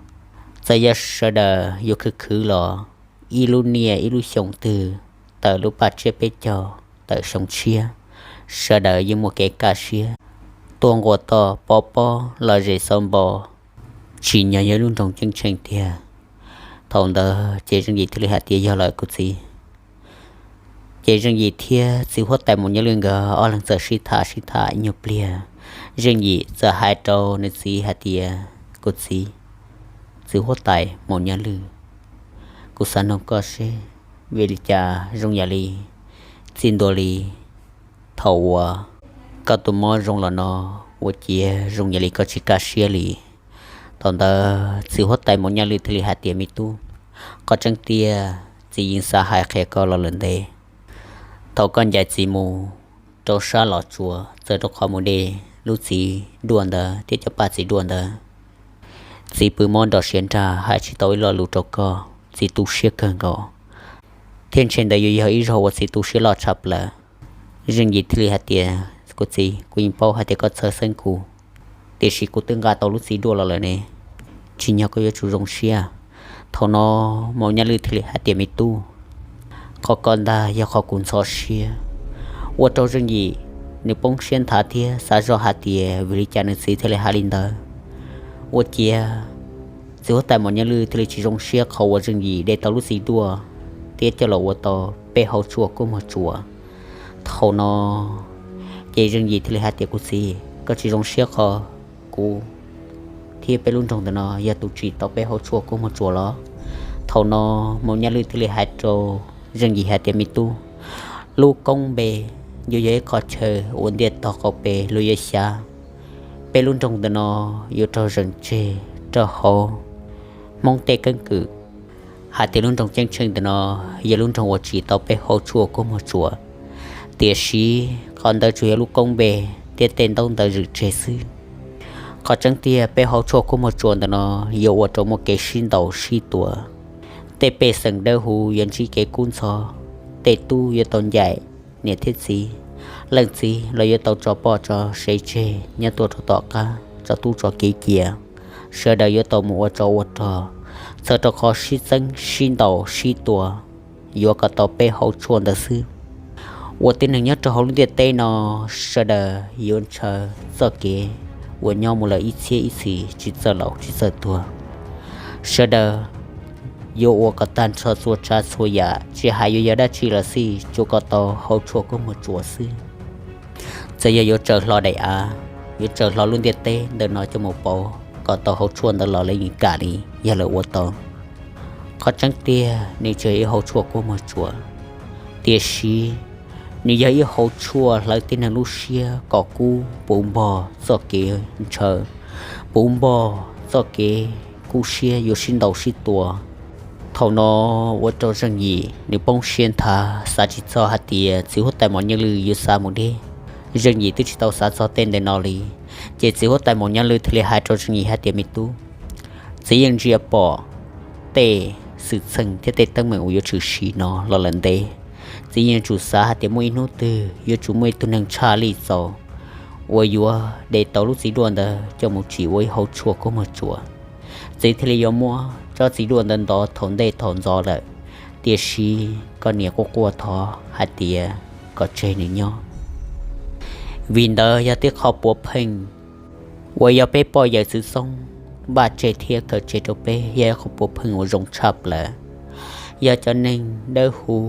Txawm yog sawv daws yuav khwv khwv los ib lub niaj ib lub xyoo twg, tawm lub paj tsiab peb caug tawm xyoo tshiab, sawv daws yeej muaj kev kaj siab, tuaj nquas toj pob pob los zes xauv npo, tsim nyog yog lub nroog Ceeb Tsheej tiag. Thaum ntawd ces Zeej Yim thiaj li hais tias, yog lawm kuv txiv. Ces Zeej Yim thiab txiv huab tais Maum Nyaj Lwj nkawd ob leeg txawm sib tham sib tham ib nyuag pliag. Zeej Yim txawm hais rau nws txiv hais tias, kuv txiv, txiv huab tais Maum Nyaj Lwj, kuv xav noog koj seb vim li cas zoo yam li txij ntua li thaum uas koj tus mob zoo los no ua ciav zoo yam li koj tsis kaj siab li. Thaum ntawd txiv huab tais Maum Nyaj Lwj thiaj li hais tias, me tub, qhov tseeb tiag txiv yeej xav hais qhia koj los lawm ntev. Thaum koj ncaim txiv mus rau sab Los Tsuas txawm rau qhov mus de lub txiv duaj ntawd thiab cov paj txiv duaj ntawd, txiv pw mob nrog siav nrag hais tsis tau ib lo lus rau koj, txiv tu siab kawg nkaus, thiab ntshe ntawd yuav yog ib zaug uas txiv tu siab loj tshaj plaws. Zeej Yim thiaj li hais tias, kuv txiv, kuv yeej paub hais tias koj txhawj xeeb kuv, tiam sis kuv twb nqa tau lub txiv duaj los lawm ne, tsim nyog koj yuav tsum zoo siab. Thaum no Maum Nyaj Lwj thiaj li hais tias, me tub, qhov koj ntag yog qhov kuv ntxhov siab. Ua rau Zeej Yim nws poob siab nthav thiab xav zoj hais tias vim li cas nws txiv thiaj li hais li ntawd. Ua ciav txiv huab tais Maum Nyaj Lwj thiaj li tsis zoo siab qhov uas Zeej Yim de tau lub txiv duaj thiab coj los ua tau peb hauv tshuaj kub muag tsuas. Thaum no ces Zeej Yim thiaj li hais tias, kuv txiv, koj tsis zoo siab qhov kuv thiab peb lub nroog ntawm no yog tus tsim tau peb hauv tshuaj kub muag tsuas los? Thaum no Maum Nyaj Lwj thiaj li hais rau Zeej Yim hais tias, me tub, lub koob npe yuav yog ib qho chaw uas ntiaj tog qaum pes luag yuav xyav. Peb lub nroog ntawm no yuav raug zeem tseg rau hauv Hmoob tej keeb kwm hais tias lub nroog Ceeb Tsheej ntawm no yog lub nroog uas tsim tau peb hauv tshuaj kub muag tsuas. Tiam sis qhov ntawd tsuas yog lub koob npe thiab tej ntaub ntawv zwm tseg xwb. Qhov tseeb tiag peb hauv tshuaj kub muag tsuas ntawm no yuav ua rau muaj kev sib ntaus sib tua. Tej pej xeem dawb huv yuav ntsib kev kub ntxhov, tej tub yuav tau ncaim niam thiab txiv, leej txiv los yuav tau tso poj tso sev tseg nyob tuaj rau tom qab tso tub tso kiv cia. Sawv daws yuav tau mus ua tsov ua rog, txhawm rau qhov sib txeeb sib ntaus sib tua yuav kom tau peb hauv tshuaj ntawd xwb. Ua tib neeg nyob rau hauv lub ntiaj teb no sawv daws yuav ntshaw txoj kev uas nyob mus lawm ib txhiab ib txhis tsis txawj laus tsis txawj tuag. Sawv daws yuav ua kom tag nrho txhua tsav txhua yam, tsis hais yuav yog dab tsi los xij, tsuas kom tau hauv tshuaj kub muag tsuas xwb. Txawm yog yuav tsaws hlo daim av, yuav tsaws hlo lub ntiaj teb ntawm no coj mus pauv kom tau hauv tshuaj ntawd los lawv yeej kam li, yog lawv ua tau. Qhov tseeb tiag nws tsis yog ib hauv tshuaj kub muag tsuas, tiam sis nws yog ib hauv tshuaj hlawv tib neeg lub siab kom kub puv npog txoj kev ntshaw, puv npog txoj kev kub siab yuav sib ntaus sib tua. Thaum no ua rau Zeej Yim nws poob siab nthav, xav tsis txog hais tias txiv huab tais Maum Nyaj Lwj yuav xav mus deb. Zeej Yim twb tsis tau xav txog tej ntawm no li, ces txiv huab tais Maum Nyaj Lwj thiaj li hais rau Zeej Yim hais tias, Me tub, txiv yeej ntsia pom tej xwm txheej thiab tej teeb meem uas yuav tshwm sim no los lawm ntev. Txiv yeej tsum xav hais tias muaj ib hnub twg yuav tsum muaj ib tug neeg tshaj lij txaus uas yuav de tau lub txiv duaj ntawd coj mus tsim ua ib hauv tshuaj kub muag tsuas. Txiv thiaj li yuav muab tsob txiv duaj ntawd ntov thaum ntej thaum ntxov lawm, tiam sis koj niam quaj quaj thov hais tias kom tseg nws nyob. Vim ntawd yog tib qho puav pheej uas yog peb poj yawm txwv xoob npaj tseg thiab khaws tseg rau peb, yog ib qho puav pheej uas zoo tshaj plaws. Yog cov neeg dawb huv,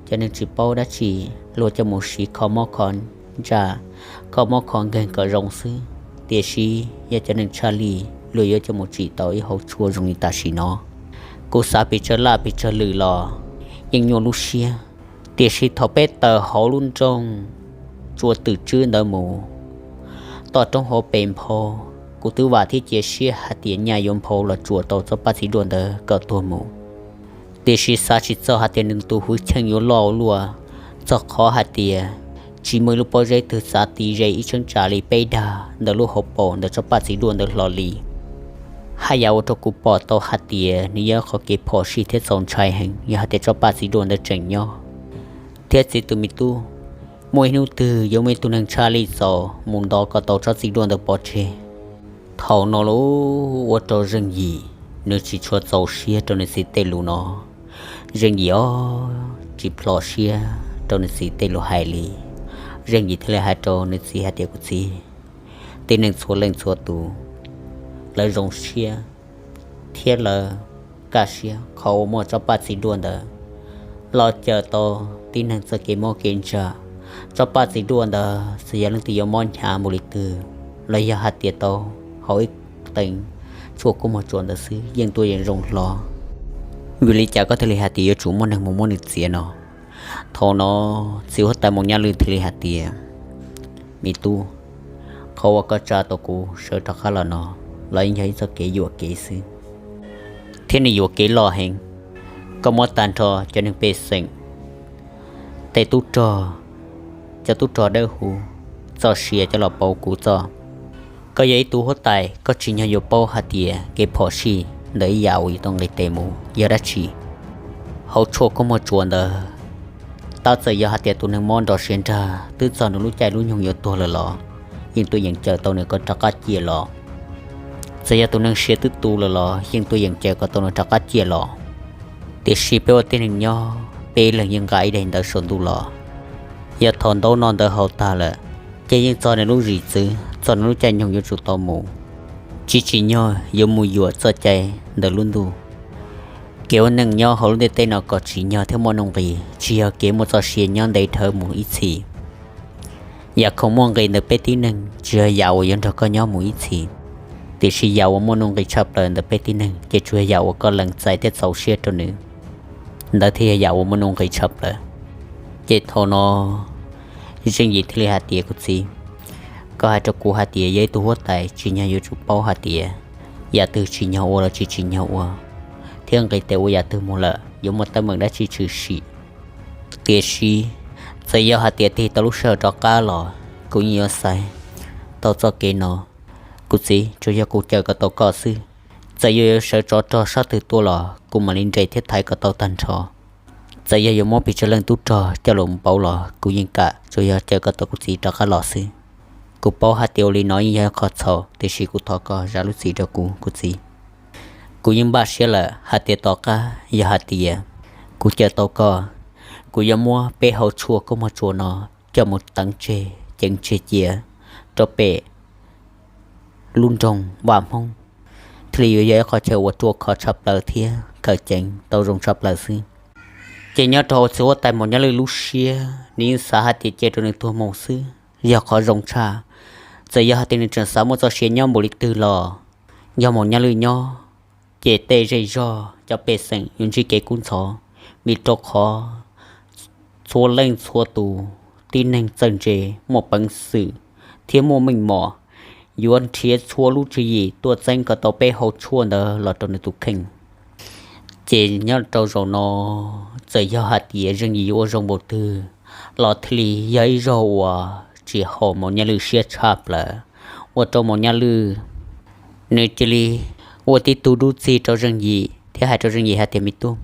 cov neeg tsis paub dab tsi, luag coj mus siv kho mob kho ntsaj, kho mob kho nkeeg kom zoo xwb. Tiam sis yog cov neeg tshaj lij, luag yuav coj mus tsim tau ib hauv tshuaj zoo li tam sim no. Kuv xav pes tsawg laj pes tsawg lwm los yeej nyuaj lub siab. Tiam sis thaum peb tawm hauv lub nroog Tsua Twm Tswb ntawd mus, toj roob hauv pes nphau, kuv twb vam thiab cia siab hais tias nyaj yuav nphau los tsuam tau tsob paj txiv duaj ntawd kom tuag mus. Tiam sis xav tsis txog hais tias nws tus hwj chim yuav loj ua luaj, txog qhov hais tias tsis muaj ib lub pob zeb twg txav ti ze ib cheeb tsam li peb dag ntawm lub hauv paus ntawm tsob paj txiv duaj ntawd hlo li. Haj yam ua rau kuv pom tau hais tias nws yog qhov kev phom sij thiab txaus ntshai heev yog hais tias tsob paj txiv duaj ntawd tseem nyob. Thiab txiv tus me tub, muaj ib hnub twg yuav muaj ib tug neeg tshaj lij txaus mus ntov kom tau tsob txiv duaj ntawd pov tseg. Thaum no los ua rau Zeej Yim nws tsis tshua txaus siab rau nws txiv tej lus no. Zeej Yim ob tsis plho siab rau nws txiv tej lus hais li. Zeej Yim thiaj li hais rau nws txiv hais tias, Kuv txiv, tib neeg txhua leej txhua tus, lawv zoo siab thiab lawv kaj siab qhov uas muaj tsob paj txiv duaj ntawd los cawm tau tib neeg txoj kev mob kev ntsaj. Tsob paj txiv duaj ntawd txawm yog leej twg yuav mob hnyav npaum li twg, los yog hais tias tau haus ib teev tshuaj kub muag tsuas ntawd xwb yeej tuaj yeej zoo hlo. Vim li cas koj thiaj li hais tias yuav tsum muaj neeg mus muab nws txiav no? Thaum no txiv huab tais Maum Nyaj Lwj thiaj li hais tias, Me tub, qhov uas koj tsa tau kuv sawv rov qab los no los yeej yog ib txoj kev yuam kev xwb, thiab nws yuam kev loj heev. Koj muab tag nrho cov neeg pej xeem, tej tub rog, cov tub rog dawb huv, txoj sia coj los pauv kuv txoj. Koj yog ib tug huab tais, koj tsim nyog yuav paub hais tias kev phom sij ntawm ib yam uas yuav tau nqis tes mus yog dab tsi. Hauv tshuaj kub muag tsuas ntawd, tab txawm yog hais tias tus neeg mob nrog siav nrag twb txog nws lub caij lub nyoog yuav tuag lawm los yeej tuaj yeem cawm tau nws kom rov qab ciaj los. Txawm yog tus neeg siav twb tu lawm los yeej tuaj yeem cawm kom tau nws rov qab ciaj los. Tiam sis peb ua tib neeg nyob, peb ib leeg yeej nqa ib daim ntawv saum ntuj los. Yog thaum ntaub noj ntawv haus tag lawm, ces yeej txog nws lub zim txwv, txog nws lub caij nyoog yuav tsum tau mus. Tsis tsim nyog yuav mus yuam txoj cai ntawm lub ntuj. Kev ua neej nyob hauv lub ntiaj teb no kom tsim nyog thiab muaj nuj nqis tsis yog kev muaj txoj sia nyob ntev dhawv mus ib txhis. Yam khoom muaj nqis ntawm peb tib neeg tsis yog yam uas yuav nrog koj nyob mus ib txhis, tiam sis yam uas muaj nuj nqis tshaj plaws ntawm peb tib neeg ces tsuas yog yam uas koj lees txais thiab txaus siab rau nws. Ntawd thiaj yog yam uas muaj nuj nqis tshaj plaws. Ces thaum no Zeej Yim thiaj li hais tias, Kuv txiv, koj hais rau kuv hais tias yog ib tug huab tais tsim nyog yuav tsum paub hais tias yam twg tsim nyog ua los tsis tsim nyog ua, thiab nqis tes ua yam twg mus lawm yuav muaj teeb meem dab tsi tshwm sim. Tiam sis txawm yog hais tias tig tau lub sij hawm rov qab los kuv yeej yuav xaiv tau txoj kev no. Kuv txiv, tsuas yog kuv cawm kom tau koj xwb. Txawm yuav yuav sawv tsov rog sab twg tuaj los kuv mam li nres thiab thaiv kom tau tag nrho. Txawm yog yuav muab pes tsawg leej tub rog coj los pauv los kuv yeej kam, tsuas yog cawm kom tau kuv txiv rov qab los xwb. Kuv paub hais tias ua li no yeej yog qhov txhaum, tiam sis kuv thov koj zam lub txim rau kuv, kuv txiv. Kuv yeej npaj siab lawm hais tias tom qab yog hais tias kuv cawm tau koj, kuv yuav muab peb hauv tshuaj kub muag tsuas no coj mus teev tseg ceev tseg cia rau pem lub nroog Vaj Hmoob, thiaj li yuav yog ib qhov chaw uas ruaj khov tshaj plaws thiab khaws ceev tau zoo tshaj plaws xwb. Ces nyob rau hauv txiv huab tais Maum Nyaj Lwj lub siab, nws yeej xav hais tias cia rau nws tuag mus xwb yog qhov zoo tshaj. Txawm yog hais tias nws tseem xav muaj txoj sia nyob npaum li twg los, yog Maum Nyaj Lwj nyob, ces tej zej zog cov pej xeem yuav ntsib kev kub ntxhov, vim rau qhov txhua leej txhua tus tib neeg txawj ntse, muaj peev xwm thiab muaj meej mom, yuav nrhiav txhua lub tswv yim tuaj txeeb kom tau peb hauv tshuaj ntawd los rau nws tus kheej. Ces nyob rau zaum no, txawm yog hais tias Zeej Yim yuav ua zoo npaum twg los thiaj li yog ib zaug uas tsis haum Maum Nyaj Lwj siab tshaj plaws, ua rau Maum Nyaj Lwj nws cia li ua tib tug dub txig rau Zeej Yim thiab hais rau Zeej Yim hais tias, Me tub,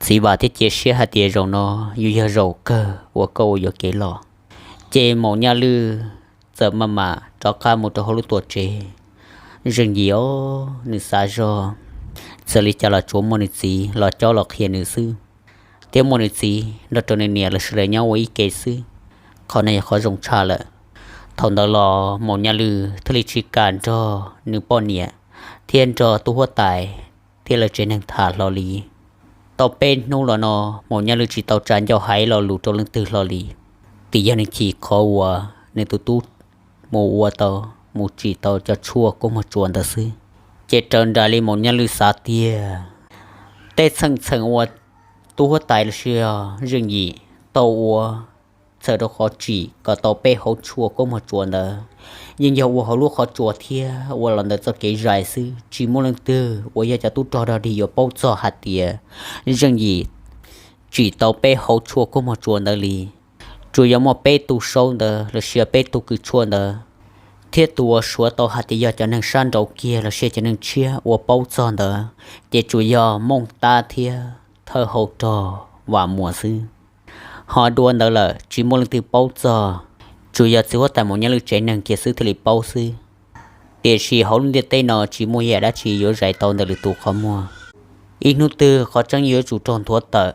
txiv vam thiab cia siab hais tias zaum no yuav yog zaum kawg uas koj ua yuam kev los. Ces Maum Nyaj Lwj txawm maj mam rov qab mus rau hauv lub tuam tsev. Zeej Yim os, nws xav zog, txawm li cas los tsuav muaj nws txiv los cob los qhia nws xwb, thiab muaj nws txiv nrog rau nws niam lawv sawv daws nyob ua ib ke xwb. Qhov no yog qhov zoo tshaj lawm. Thaum ntawd los Maum Nyaj Lwj thiaj li tsis kam nrog nws poj niam thiab nrog tub huab tais thiab lawv tsev neeg tham hlo li. Tau peb hnub los no, Maum Nyaj Lwj tsis tau tsa ncauj hais lo lus rau leej twg hlo li. Twb yog nws chim qhov uas nws tus tub mus ua tau, mus tsim tau cov tshuaj kub muag tsuas ntawd xwb. Ces raws nraim li Maum Nyaj Lwj xav tiag, tej txheej txheem uas tub huab tais los sis Zeej Yim tau ua txhawm rau qhov tsim kom tau peb hauv tshuaj kub muag tsuas ntawd, yeej yog ua hauv lub qhov tsua thiab ua los ntawm txoj kev zais xwb, tsis muaj leej twg uas yog cov tub rog dog dig yuav paub txog hais tias Zeej Yim tsim tau peb hauv tshuaj kub muag tsuas ntawd li. Tsuas yog muaj peb tug saub ntawd los sis peb tug kws tshuaj ntawd, thiab tus uas suav tau hais tias yog cov neeg sab nraud kiag los sis cov neeg tshiab uas paub txog ntawd, ces tsuas yog Mooj Tab thiab thawj hauv rog Vam Muas xwb. Ho dua ntawd lawm tsis muaj leej twg paub txog, tsuas yog txiv huab tais Maum Nyaj Lwj tsev neeg kiag xwb thiaj li paub xwb. Tiam sis hauv lub ntiaj teb no tsis muaj yam dab tsi yuav zais tau ntawm lwm tus qhov muag. Ib hnub twg qhov tseeb yuav tsum raug nthuav tawm,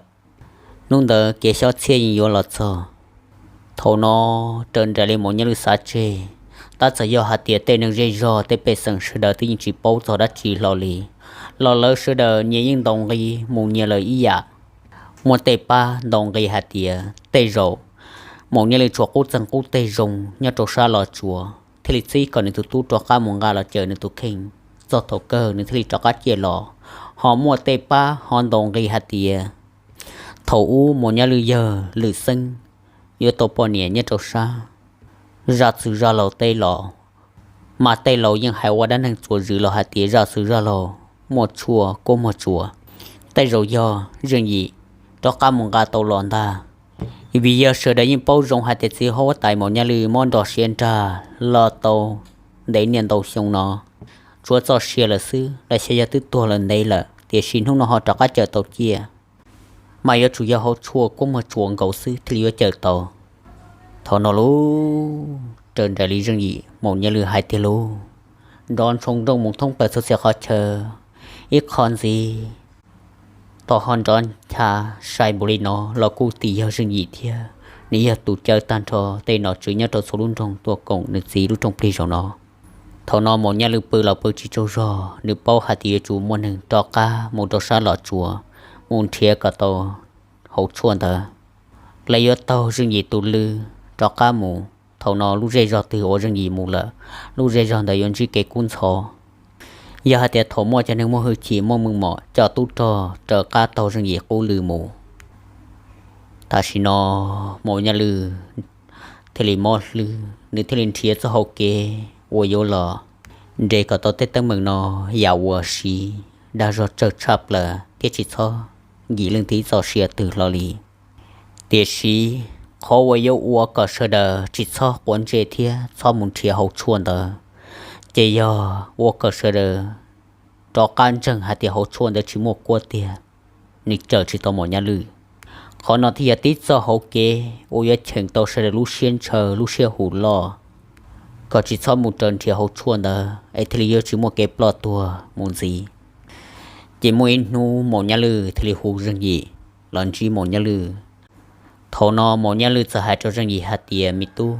hnub ntawd kev xyob txhiab yeej yuav los txog. Thaum no raws nraim li Maum Nyaj Lwj xav tseg, tab txawm yog hais tias tej neeg zej zog tej pej xeem sawv daws twb yeej tsis paub txog dab tsi hlo li, los lawv sawv daws nyias yeej ntaus nqi mus nyias lawm ib yam. Muaj tej pab ntaus nqi hais tias tej zaum Maum Nyaj Lwj tshuav qub txeeg qub teg zoo nyob rau sab Los Tsuas thiaj li txib kom nws tus tub rov qab mus nqa los cawm nws tus kheej, txog thaum kawg nws thiaj li rov qab ciaj los. Ho muaj tej pab ho ntaus nqi hais tias thaum ub Maum Nyaj Lwj yawg Lwm Xeeb yuav tau poj niam nyob rau sab zaj txwg zaj laug teb los, mas tej laus yeej hais ua dab neeg txuas zws los hais tias zaj txwg zaj laug muaj tshuaj kub muag tsuas, tej zaum yog Zeej Yim rov qab mus nqa tau los ntag. Vim yog sawv daws yeej paub zoo hais tias txiv huab tais Maum Nyaj Lwj mob nrog siav nrag los tau ntev niaj ntau xyoo no, tshuav txoj sia lawm xwb los xyov yog twb tuag lawm ntev lawm, tiam sis hnub no ho rov qab cawm tau ciaj, mas yuav tsum yog hauv tshuaj kub muag tsuas nkaus xwb thiaj li yuav cawm tau. Thaum no lauj, raws nraim li Zeej Yim Maum Nyaj Lwj hais tiag lauj, nrov ntshoo nrooj mus thoob plaws txhua txhia qhov chaw, ib qho ntxiv tom ho nrov ncha sai npaum li no los kuj tim yog Zeej Yim thiab, nws yog tus caw tag nrho tej nom tswv nyob rau txhua lub nroog tuaj koom nws txiv lub rooj plig zaum no. Thaum no Maum Nyaj Lwj pw los pw tsis tsaug zog, nws paub hais tias yuav tsum muaj neeg rov qab mus rau sab Los Tsuas mus nrhiav kom tau hauv tshuaj ntawd, lawv yuav taug Zeej Yim tus lw rov qab mus. Thaum no lub zej zog twg uas Zeej Yim mus lawm, lub zej zog ntawd yuav ntsib kev kub ntxhov. Yog hais tias thaum muaj cov neeg muaj hwj chim muaj meej mom coj tub rog raws qab taug Zeej Yim qub lw mus. Tam sim no Maum Nyaj Lwj thiaj li mob hlwb, nws thiaj li nrhiav txoj hau kev uas yuav los nres kom tau tej teeb meem no yam uas siv dag zog tsawg tshaj plaws thiab tsis txhob nkim leej twg ib txoj sia twg hlo li. Tiam sis qhov uas yuav ua kom sawv daws tsis txhob quav ntsej thiab txhob mus nrhiav hauv tshuaj ntawd, ces yog ua kom sawv daws rov qab ntseeg hais tias hauv tshuaj ntawd tsis muaj kuab tiag, nws cawm tsis tau Maum Nyaj Lwj. Qhov no thiaj yog tib txoj hauv kev uas yuav cheem tau sawv daws lub siab ntshaw lub siab hum loj, kom tsis txhob mus raws nrhiav hauv tshuaj ntawd es thiaj li yuav tsis muaj kev ploj tuag mus ntxiv. Ces muaj ib hnub Maum Nyaj Lwj thiaj li hu Zeej Yim los ntsib Maum Nyaj Lwj. Thaum no Maum Nyaj Lwj txawm hais rau Zeej Yim hais tias, Me tub,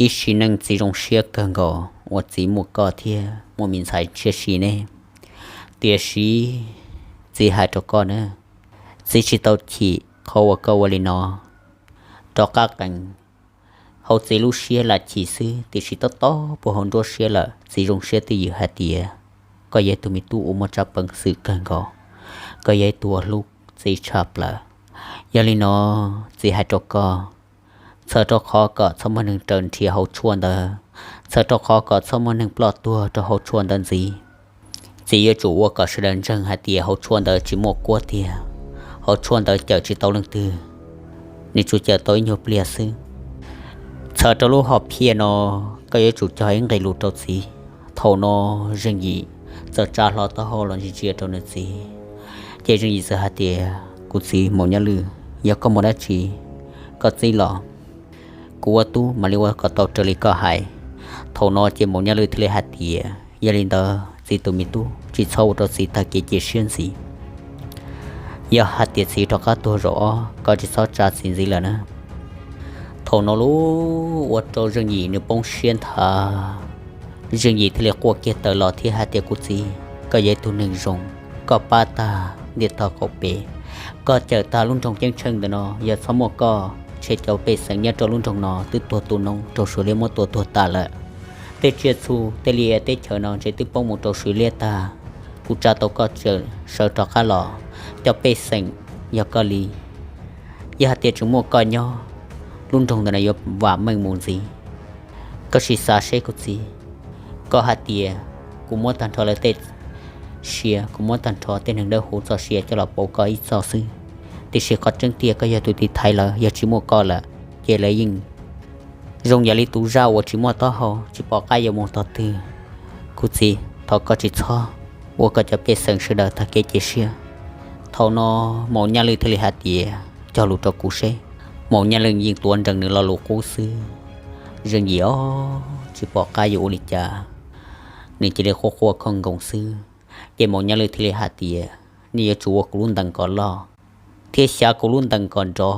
ib sim neej txiv zoo siab kawg nkaus uas txiv muaj koj thiab muaj me ntxhais tshiab si ne. Tiam sis txiv hais rau koj na, txiv tsis tau chim qhov uas koj ua li no, rov qab qees hauv txiv lub siab lam chim xwb, tiam sis tob tob puag hauv nruab siab lawm txiv zoo siab twj ywm hais tias koj yog ib tug me tub uas muaj tsab peev xwm kawg nkaus, koj yog ib tug uas hlub txiv tshaj plaws. Yog li no txiv hais rau koj, txhawm rau qhov kom txhob muaj neeg raws nrhiav hauv tshuaj ntawd, txhawm rau qhov kom txhob muaj neeg ploj tuag rau hauv tshuaj ntawd ntxiv. Txiv yuav tsum ua kom sawv daws ntseeg hais tias hauv tshuaj ntawd tsis muaj kuab tiag, hauv tshuaj ntawd cawm tsis tau leej twg, nws tsuas cawm tau ib nyuag pliag xwb. Txhawm rau lub hom phiaj no, koj yuav tsum cog ib nqes lus rau txiv. Thaum no Zeej Yim txawm tsa hlo taub hau los ntsia ntsia rau nws txiv, ces Zeej Yim txawm hais tias, Kuv txiv Maum Nyaj Lwj, yog koj muaj dab tsi koj txib los, kuv ua tub mam li ua kom tau raws li koj hais. Thaum no ces Maum Nyaj Lwj thiaj li hais tias, Yog li ntawd txiv tus me tub, tsis txhob ua rau txiv tag kev cia siab ntxiv. Yog hais tias txiv rov qab tuag zaum ob, koj tsis txhob tsa txiv ntxiv lawm na. Thaum no lub ua rau Zeej Yim nws poob siab nthav. Zeej Yim thiaj li quaj kiag tawm los thiab hais tias, Kuv txiv, koj yog ib tug neeg zoo, koj pab tag ntiaj tog qaum pem, koj cawm tag lub nroog Ceeb Tsheej ntawm no. Yog txhob muaj koj, ntshe cov pej xeem nyob rau lub nroog no twb tuag tu noob rau Suav liab muab tua tuag tas lawm. Tej tsiaj txhu tej liaj teb chaws no ntshe twb poob mus rau Suav liab tag. Kuv tsa tau koj sawv rov qab los, cov pej xeem yog koj li. Yog hais tias tseem muaj koj nyob, lub nroog ntawm no yuav vam meej mus ntxiv. Koj sim xav seb kuv txiv, koj hais tias kuv muab tag nrho lawv tej sia, kuv muab tag nrho tej neeg dawb huv txoj sia coj los pauv koj ib txoj xwb, tiam sis qhov tseeb tiag koj yog tus tiv thaiv lawv. Yog tsis muaj koj lawm, ces lawv yeej zoo yam li tus zaj uas tsis muaj taub hau, tsis pom qab yuav mus tog twg. Kuv txiv, thov koj tsis txhob ua kom cov pej xeem sawv daws tag kev cia siab. Thaum no Maum Nyaj Lwj thiaj li hais tias, Cog lus rau kuv seb. Maum Nyaj Lwj yeej tuav nrees nws lo lus qub xwb. Zeej Yim ob tsis pom qab yuav ua li cas, nws cia li quaj quaj khooj nkoos xwb. Ces Maum Nyaj Lwj thiaj li hais tias, Nej yuav tsum ua kuv lub ntees kom loj thiab xyav kuv lub ntees kom nrov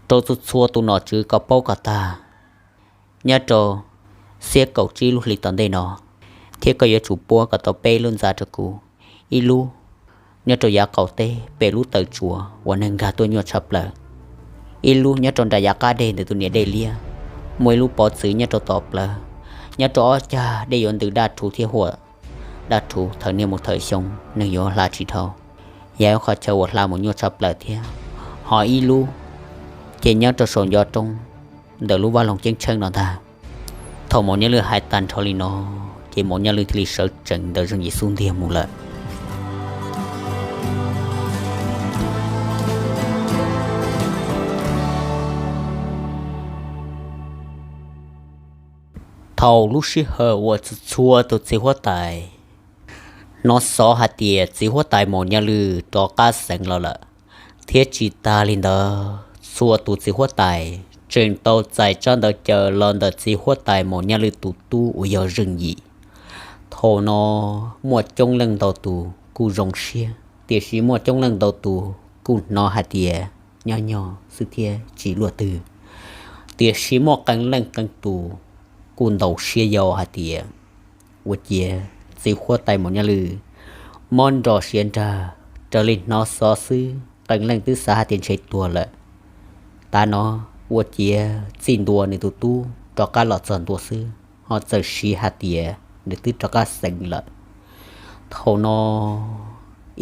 rau txhua txhua tus nom tswv kom paub kom tag nyob rau xiab kaum tsib lub hli tom ntej no, thiab koj yuav tsum puab kom tau peb lub ntxa rau kuv, ib lub nyob rau yav qaum teb pem lub tawm tsuas uas neeg nkag tuaj nyuaj tshaj plaws, ib lub nyob rau nram yav qab deg ntawm tus niam dej liab, muaj ib lub pov txwv nyob rau tom plawv, nyob rau ob cag dej yuav ntws daj rhuv thiab huam daj rhuv, thawm niaj mus thawm xyoo neeg yuav hla tsis dhau, yog ib qhov chaw uas hla mus nyuaj tshaj plaws thiab. Ho ib lub ces nyob rau saum ncov roob ntawm lub vaj loog Ceeb Tsheej no ntag. Thaum Maum Nyaj Lwj hais tag nrho li no, ces Maum Nyaj Lwj thiaj li sawv tsees ntawm Zeej Yim xub ntiag mus lawm. Thaum lub sij hawm uas txhua txhua tus txiv huab tais hnov xov hais tias txiv huab tais Maum Nyaj Lwj rov qab xeev los lawm, thiab tsis tas li ntawd txhua tus txiv huab tais tseem tau txais tsab ntawv caw los ntawm txiv huab tais Maum Nyaj Lwj tus tub uas yog Zeej Yim. Thaum no muaj coob leej ntau tus kuj zoo siab, tiam sis muaj coob leej ntau tus kuj hnov hais tias nyob nyog xwb thiab tsis luaj twg. Tiam sis muaj qee leej qee tus kuj ntaus siab yau hais tias ua ciav txiv huab tais Maum Nyaj Lwj mob nro siav nrag, raws li hnov xov xwb qee leej twb xav hais tias ntshe tuag lawm. Tav no ua ciav txij ntua nws tus tub rov qab los txog ntua xwb, ho txawm siv hais tias nws twb rov qab xeev lawm. Thaum no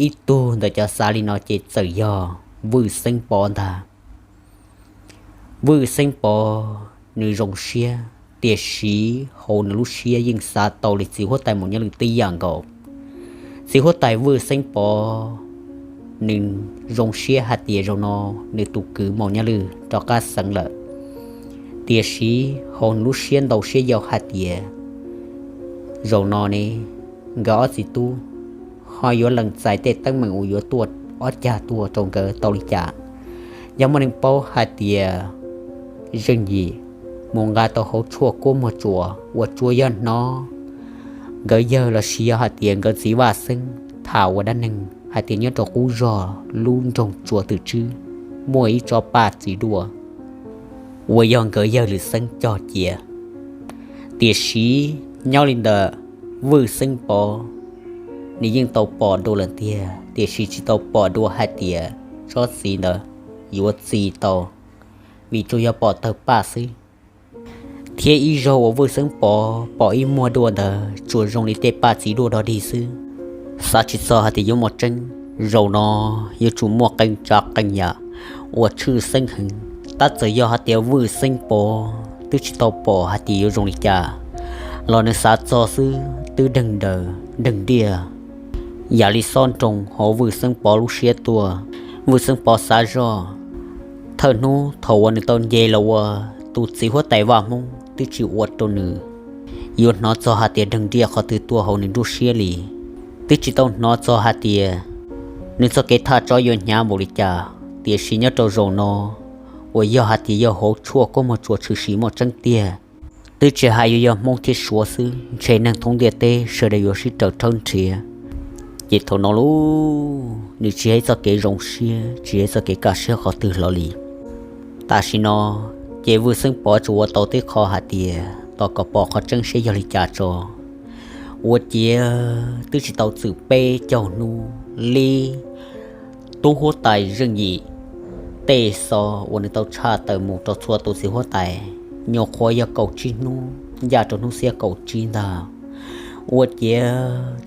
ib tug ntawm cov xav li no ces txawm yog Vwj Xeeb Pov ntag. Vwj Xeeb Pov nws zoo siab, tiam sis hauv nws lub siab yeej xav tau li txiv huab tais Maum Nyaj Lwj tib yam nkaus. Txiv huab tais Vwj Xeeb Pov nws zoo siab hais tias zaum no nws tus kwv Maum Nyaj Lwj rov qab xeev lawm, tiam sis hauv nws lub siab ntau siab yau hais tias zaum no ne nkawd ob txiv tub ho yuav lees txais tej teeb meem uas yuav tuaj ob cag tuaj rau nkawd tau li cas. Yog muaj neeg paub hais tias Zeej Yim mus nqa tau hauv tshuaj kuab muag tsuas uas tsuas yog hnov nkawd yawg los sis yog hais tias nkawd txiv Vaj Xeeb tham ua dab neeg hais tias nyob rau qub zog lub nroog Tsua Twm Tswb muaj ib tsob paj txiv duaj uas yog nkawd yawg Lwm Xeeb cog cia. Tiam sis nyob li ntawm Vwj Xeeb Pov, nws yeej tau pom dua lawm tiag, tiam sis tsis tau pom dua hais tias tsob txiv ntawd yuav txi tau, vim tsuas yog pom tawg paj xwb. Thiab ib zaug uas Vwj Xeeb Pov pom ib muag duaj ntawd tsuas zoo li tej paj txiv duaj dog dig xwb. Xav tsis txog hais tias yuav muaj tseeb, zaum no yuav tsum muaj qee tsav qee yam uas tshwj xeeb heev. Tab txawm yog hais tias Vwj Xeeb Pov twb tsis tau pom hais tias yuav zoo li cas los nws xav txog xwb twb deeg daws deeg diaj yam li xob nroo hauv Vwj Xeeb Pov lub siab tuaj. Vwj Xeeb Pov xav zoj, thawj hnub thaum uas nws tau nce los ua tus txiv huab tais vaj hmoob twb tsis ua rau nws yuav hnov txog hais tias deeg riaj qhov twg tuaj hauv nws nruab siab li, twb tsis tau hnov txog hais tias nws txoj kev thaj tsov yuav hnyav npaum li cas. Tiam sis nyob rau zaum no uas yog hais tias yog hauv tshuaj koob muag tsuas tshwm sim muaj tseeb tiag, twb tsis hais yuav yog hmoob thiab suav xwb, ntshe neeg thoob ntiaj teb sawv daws yuav sib raws rhawb nrhiav. Ces thaum no lauj, nws tsis yog ib txoj kev zoo siab, tsis yog ib txoj kev kaj siab qhov twg hlo li. Tam sim no ces Vwj Xeeb Pov tsuas ua tau tib qho hais tias tos kom pom qhov tseeb seb yog li cas tso. Ua ciav twb tsis tau txwm peb caug hnub li, tub huab tais Zeej Yim tej xov uas nws tau tshaj tawm mus rau txhua tus txiv huab tais, nyuam qhuav yog kaum tsib hnub ncaj rau hnub xiab kaum tsib ntag. Ua ciav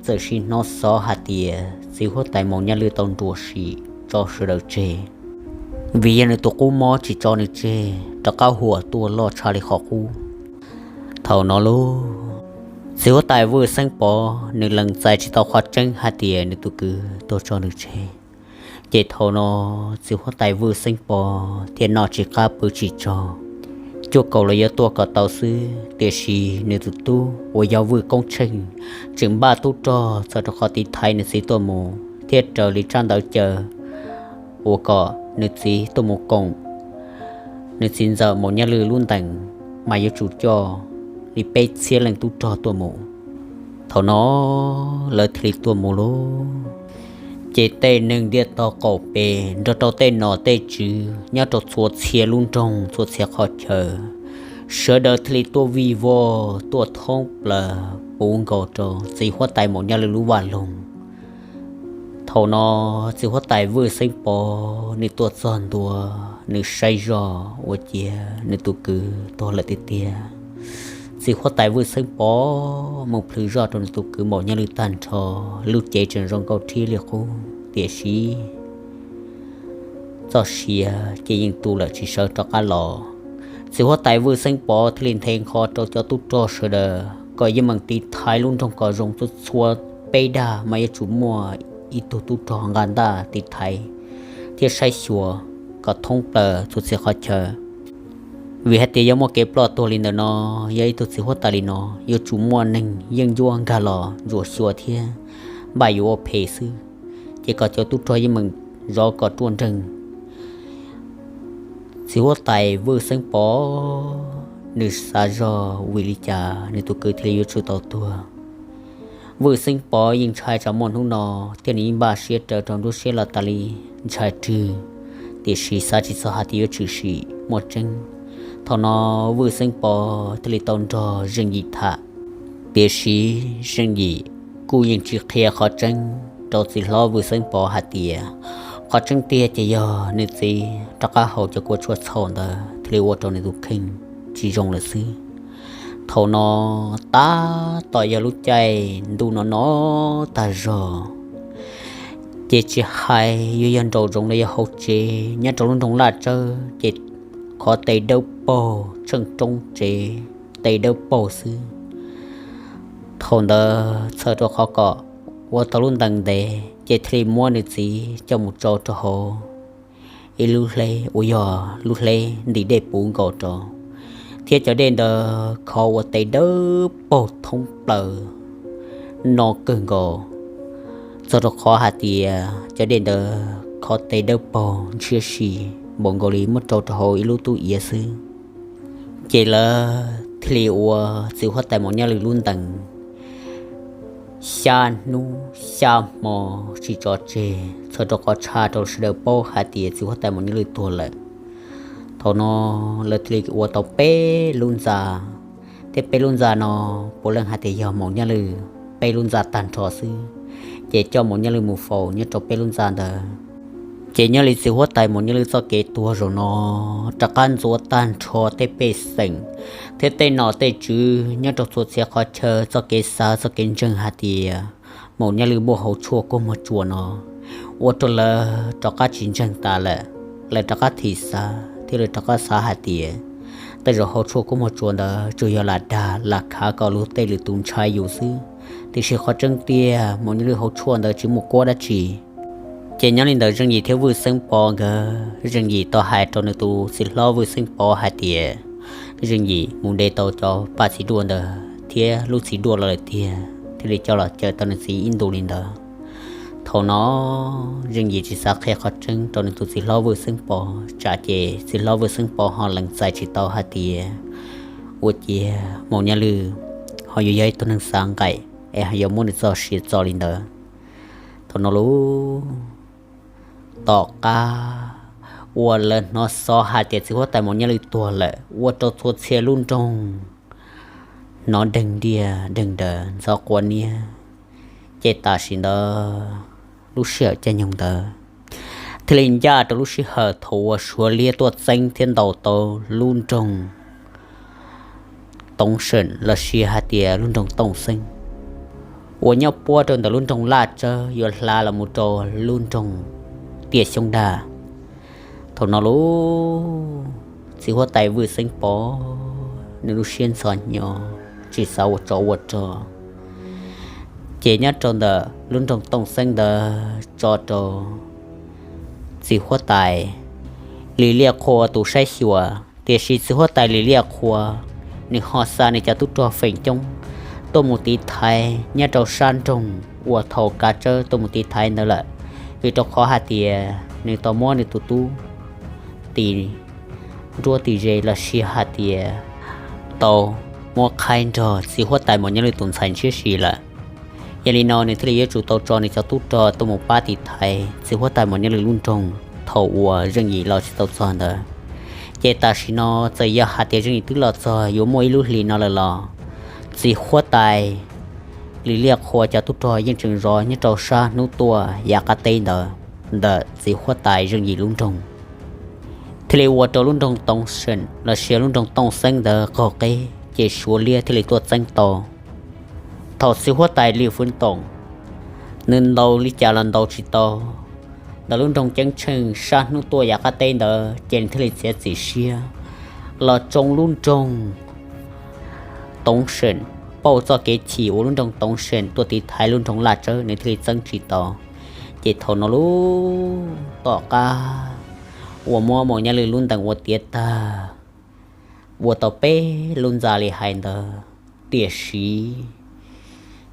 txawm sim hnov xov hais tias txiv huab tais Maum Nyaj Lwj tau nruam sim tso sawv daws tseg, vim yog nws tus qub mob tsis tso nws tseg, rov qab huam tuaj loj tshaj li qhov qub. Thaum no lauj, txiv huab tais Vwj Xeeb Pov nws lees txais tsis tau qhov tseeb hais tias nws tus kwv tuag tso nws tseg. Ces thaum no txiv huab tais Vwj Xeeb Pov thiaj noj tsis qab pw tsis tsaug, cuaj kaum los yuav tuaj kom tau xwb. Tiam sis nws tus tub uas yog Vwj Koob Tsheej tseem npaj tub rog txog rau qhov tiv thaiv nws txiv tuaj mus, thiab raws li tsab ntawv caw uas kom nws txiv tuaj mus koom nws txiv ntxawm Maum Nyaj Lwj lub ntees, mas yuav tsum coj li peb txhiab leej tub rog tuaj mus. Thaum no lawv thiaj li tuaj mus lauj. Ces tej neeg ntiaj teb qaum pes nrog rau tej nom tej tswv nyob rau txhua txhia lub nroog txhua txhia qhov chaw, sawv daws thiaj li tuaj vij voj tuaj thoob plaws puv nkaus rau txiv huab tais Maum Nyaj Lwj lub vaj loog. Thaum no txiv huab tais Vwj Xeeb Pov nws tuaj txog ntua, nws saib zoj ua ciav nws tus kwv tuag lawm tiag tiag. Txiv huab tais Vwj Xeeb Pov mus plhws zoj rau nws tus kwv Maum Nyaj Lwj tag nrho, lub cev tseem zoo nkauj rhiab li qub, tiam sis txoj sia ces yeej tu lawm tsis sawv rov qab los. Txiv huab tais Vwj Xeeb Pov thiaj li nthe nqho rau cov tub rog sawv daws kom yeej meem tiv thaiv lub nroog kom zoo txhua txhua peb dag, mas yuav tsum muaj ib tug tub rog nqa ntaj tiv thaiv thiab saib xyuas kom thoob plaws txhua txhia qhov chaw. Vim hais tias yog muaj kev ploj tuag li ntawm no, yog ib tug txiv huab tais li no, yuav tsum muaj neeg yeej ncuab nkag los ntsuam xyuas thiab npaj yuav ua phem xwb. Ces kom cov tub rog yeej meem zov kom ruaj nreeg. Txiv huab tais Vwj Xeeb Pov nws xav zog vim li cas nws tus kwv thiaj li yuav tsum tau tuag. Vwj Xeeb Pov yeej ntshai tsam muaj hnub no, thiab nws yeej npaj siab raws rau nruab siab los tas li, ntshai rwg, tiam sis xav tsis txog hais tias yuav tshwm sim muaj tseeb. Thaum no Vwj Xeeb Pov thiaj li tau nrog Zeej Yim tham, tiam sis Zeej Yim kuj yeej tsis qhia qhov tseeb rau txiv hlob Vwj Xeeb Pov hais tias qhov tseeb tiag ces yog nws txiv rov qab haus cov kua tshuaj txhaum ntawd thiaj li ua rau nws tus kheej tsis zoo lawm xwb. Thaum no tab tom yog lub caij ntuj no no tag zog, ces tsis hais yuav yog nraum zoov los yog hauv tsev nyob rau lub nroog Laj Tsawb ces qhov tes dawb paug tsheej roob tsev, tes dawb paug xwb. Thaum ntawd txhawm rau qhov kom ua tau lub ntees ntev ces thiaj li muab nws txiv coj mus tso rau hauv ib lub hleb uas yog lub hleb ntim dej puv nkaus rau, thiab cov dej ntawd khov ua tes dawb paug thoob plaws no kawg nkaus, txog rau qhov hais tias cov dej ntawd khov tes dawb paug ntshiab si npaum nkaus li muab rau rau hauv ib lub tub iav xwb. Ces lawv thiaj li ua txiv huab tais Maum Nyaj Lwj lub ntees xya hnub xya hmo tsis tso tseg, txhawm rau qhov tshaj rau sawv daws paub hais tias txiv huab tais Maum Nyaj Lwj tuag lawm. Thaum no lawv thiaj li ua tau peb lub ntxa, thiab peb lub ntxa no puav leej hais tias yog Maum Nyaj Lwj peb lub ntxa tag nrho xwb, ces coj Maum Nyaj Lwj mus faus nyob rau peb lub ntxa ntawd. Ces nyob li txiv huab tais Maum Nyaj Lwj txoj kev tuag zaum no rov qab ntxuav tag nrho tej pej xeem thiab tej nom tej tswv nyob rau txhua txhia qhov chaw txoj kev xav txoj kev ntseeg hais tias Maum Nyaj Lwj muaj hauv tshuaj koob muag tsuas no, ua rau lawv rov qab tsis ntseeg tas lawm. Lawv rov qab thim xav thiab lawv rov qab xav hais tias tej zaum hauv tshuaj koob muag tsuas ntawd tsuas yog lam dag lam khav kom luag tej lwm tus ntshai yus xwb, Tiam sis qhov tseeb tiag Maum Nyaj Lwj hauv tshuaj ntawd tsis muaj kuab dab tsi. Ces nyob li ntawd Zeej Yim thiab Vwj Xeeb Pov nkawd, Zeej Yim tau hais rau nws tus txiv hlob Vwj Xeeb Pov hais tias Zeej Yim mus de tau cov paj txiv duaj ntawd thiab lub txiv duaj los lawm tiag, thiaj li coj los cawm tau nws txiv ib ntus li ntawd. Thaum no Zeej Yim tsis xav qhia qhov tseeb rau nws tus txiv hlob Vwj Xeeb Pov, tsam ces txiv hlob Vwj Xeeb Pov ho lees txais tsis tau hais tias ua ciav Maum Nyaj Lwj ho yuav yog ib tug neeg xav nqaim es ho yuav muab nws txoj sia txo li ntawd. Thaum no lub tom qab uas lawv hnov xov hais tias txiv huab tais Maum Nyaj Lwj tuag lawm ua rau txhua txhia lub nroog hnov deeg diaj deeg daws ntxhov quav niab. Ces tam sim ntawd lub sij hawm caij nyoog ntawd thiaj li ncaj rau lub sij hawm thaum uas Suav liab tuaj txeeb thiab ntaus tau lub nroog Toov Seem los sis hais tias lub nroog Tooj Xeeb uas nyob puab rau ntawm lub nroog Laj Tsawb yuav hla los mus rau lub nroog Tiaj Xyoob Daj. Thaum no lub txiv huab tais Vwj Xeeb Pov nws lub siab ntxhov hnyo tsis xav ua tsov ua rog. Ces nyob rau ntawm lub nroog Tooj Xeeb ntawd tso rau txiv huab tais Lis Liaj Qhua tus saib xyuas, tiam sis txiv huab tais Lis Liaj Qhua nws ho xa nws cov tub rog feem coob tuaj mus tiv thaiv nyob rau sab nroog uas thaum kav tsawb tuaj mus tiv thaiv ntawd lawm, vim rau qhov hais tias nws tau muab nws tus tub tis nruab tis ze los sis hais tias tau muab qhaib nrog txiv huab tais Maum Nyaj Lwj tus ntxhais ntshiab si lawm. Yog li no nws thiaj li yuav tsum tau tso nws cov tub rog tuaj mus pab tiv thaiv txiv huab tais Maum Nyaj Lwj lub nroog thaum uas Zeej Yim los tsis tau txog ntawd. Ces tam sim no txawm yog hais tias Zeej Yim twb los txog yuav muaj ib lub hlis no lawm los txiv huab tais Lis Liaj Qhua cov tub rog yeej tseem zov nyob rau sab hnub tuaj yav qab teb ntawd ntawm txiv huab tais Zeej Yim lub nroog, thiaj li ua rau lub nroog Toov Seem los sis lub nroog Tooj Xeeb ntawd qaug qeb ces Suav liab thiaj li tuaj txeeb tau. Thaum txiv huab tais Lis Fwv Toom nws ntaus li cas los ntaus tsis tau, ntawm lub nroog Ceeb Tsheej sab hnub tuaj yav qab teb ntawd ces nws thiaj li txiav txim siab los tsoo lub nroog Toov Seem, pauj txoj kev chim uas lub nroog Toov Seem tuaj tiv thaiv lub nroog Laj Tsawb nws thiaj li txeeb tsis tau. Ces thaum no lub tom qab uas muab Maum Nyaj Lwj lub ntees ua tiav tag, ua tau peb lub ntxa li hais ntawd, tiam sis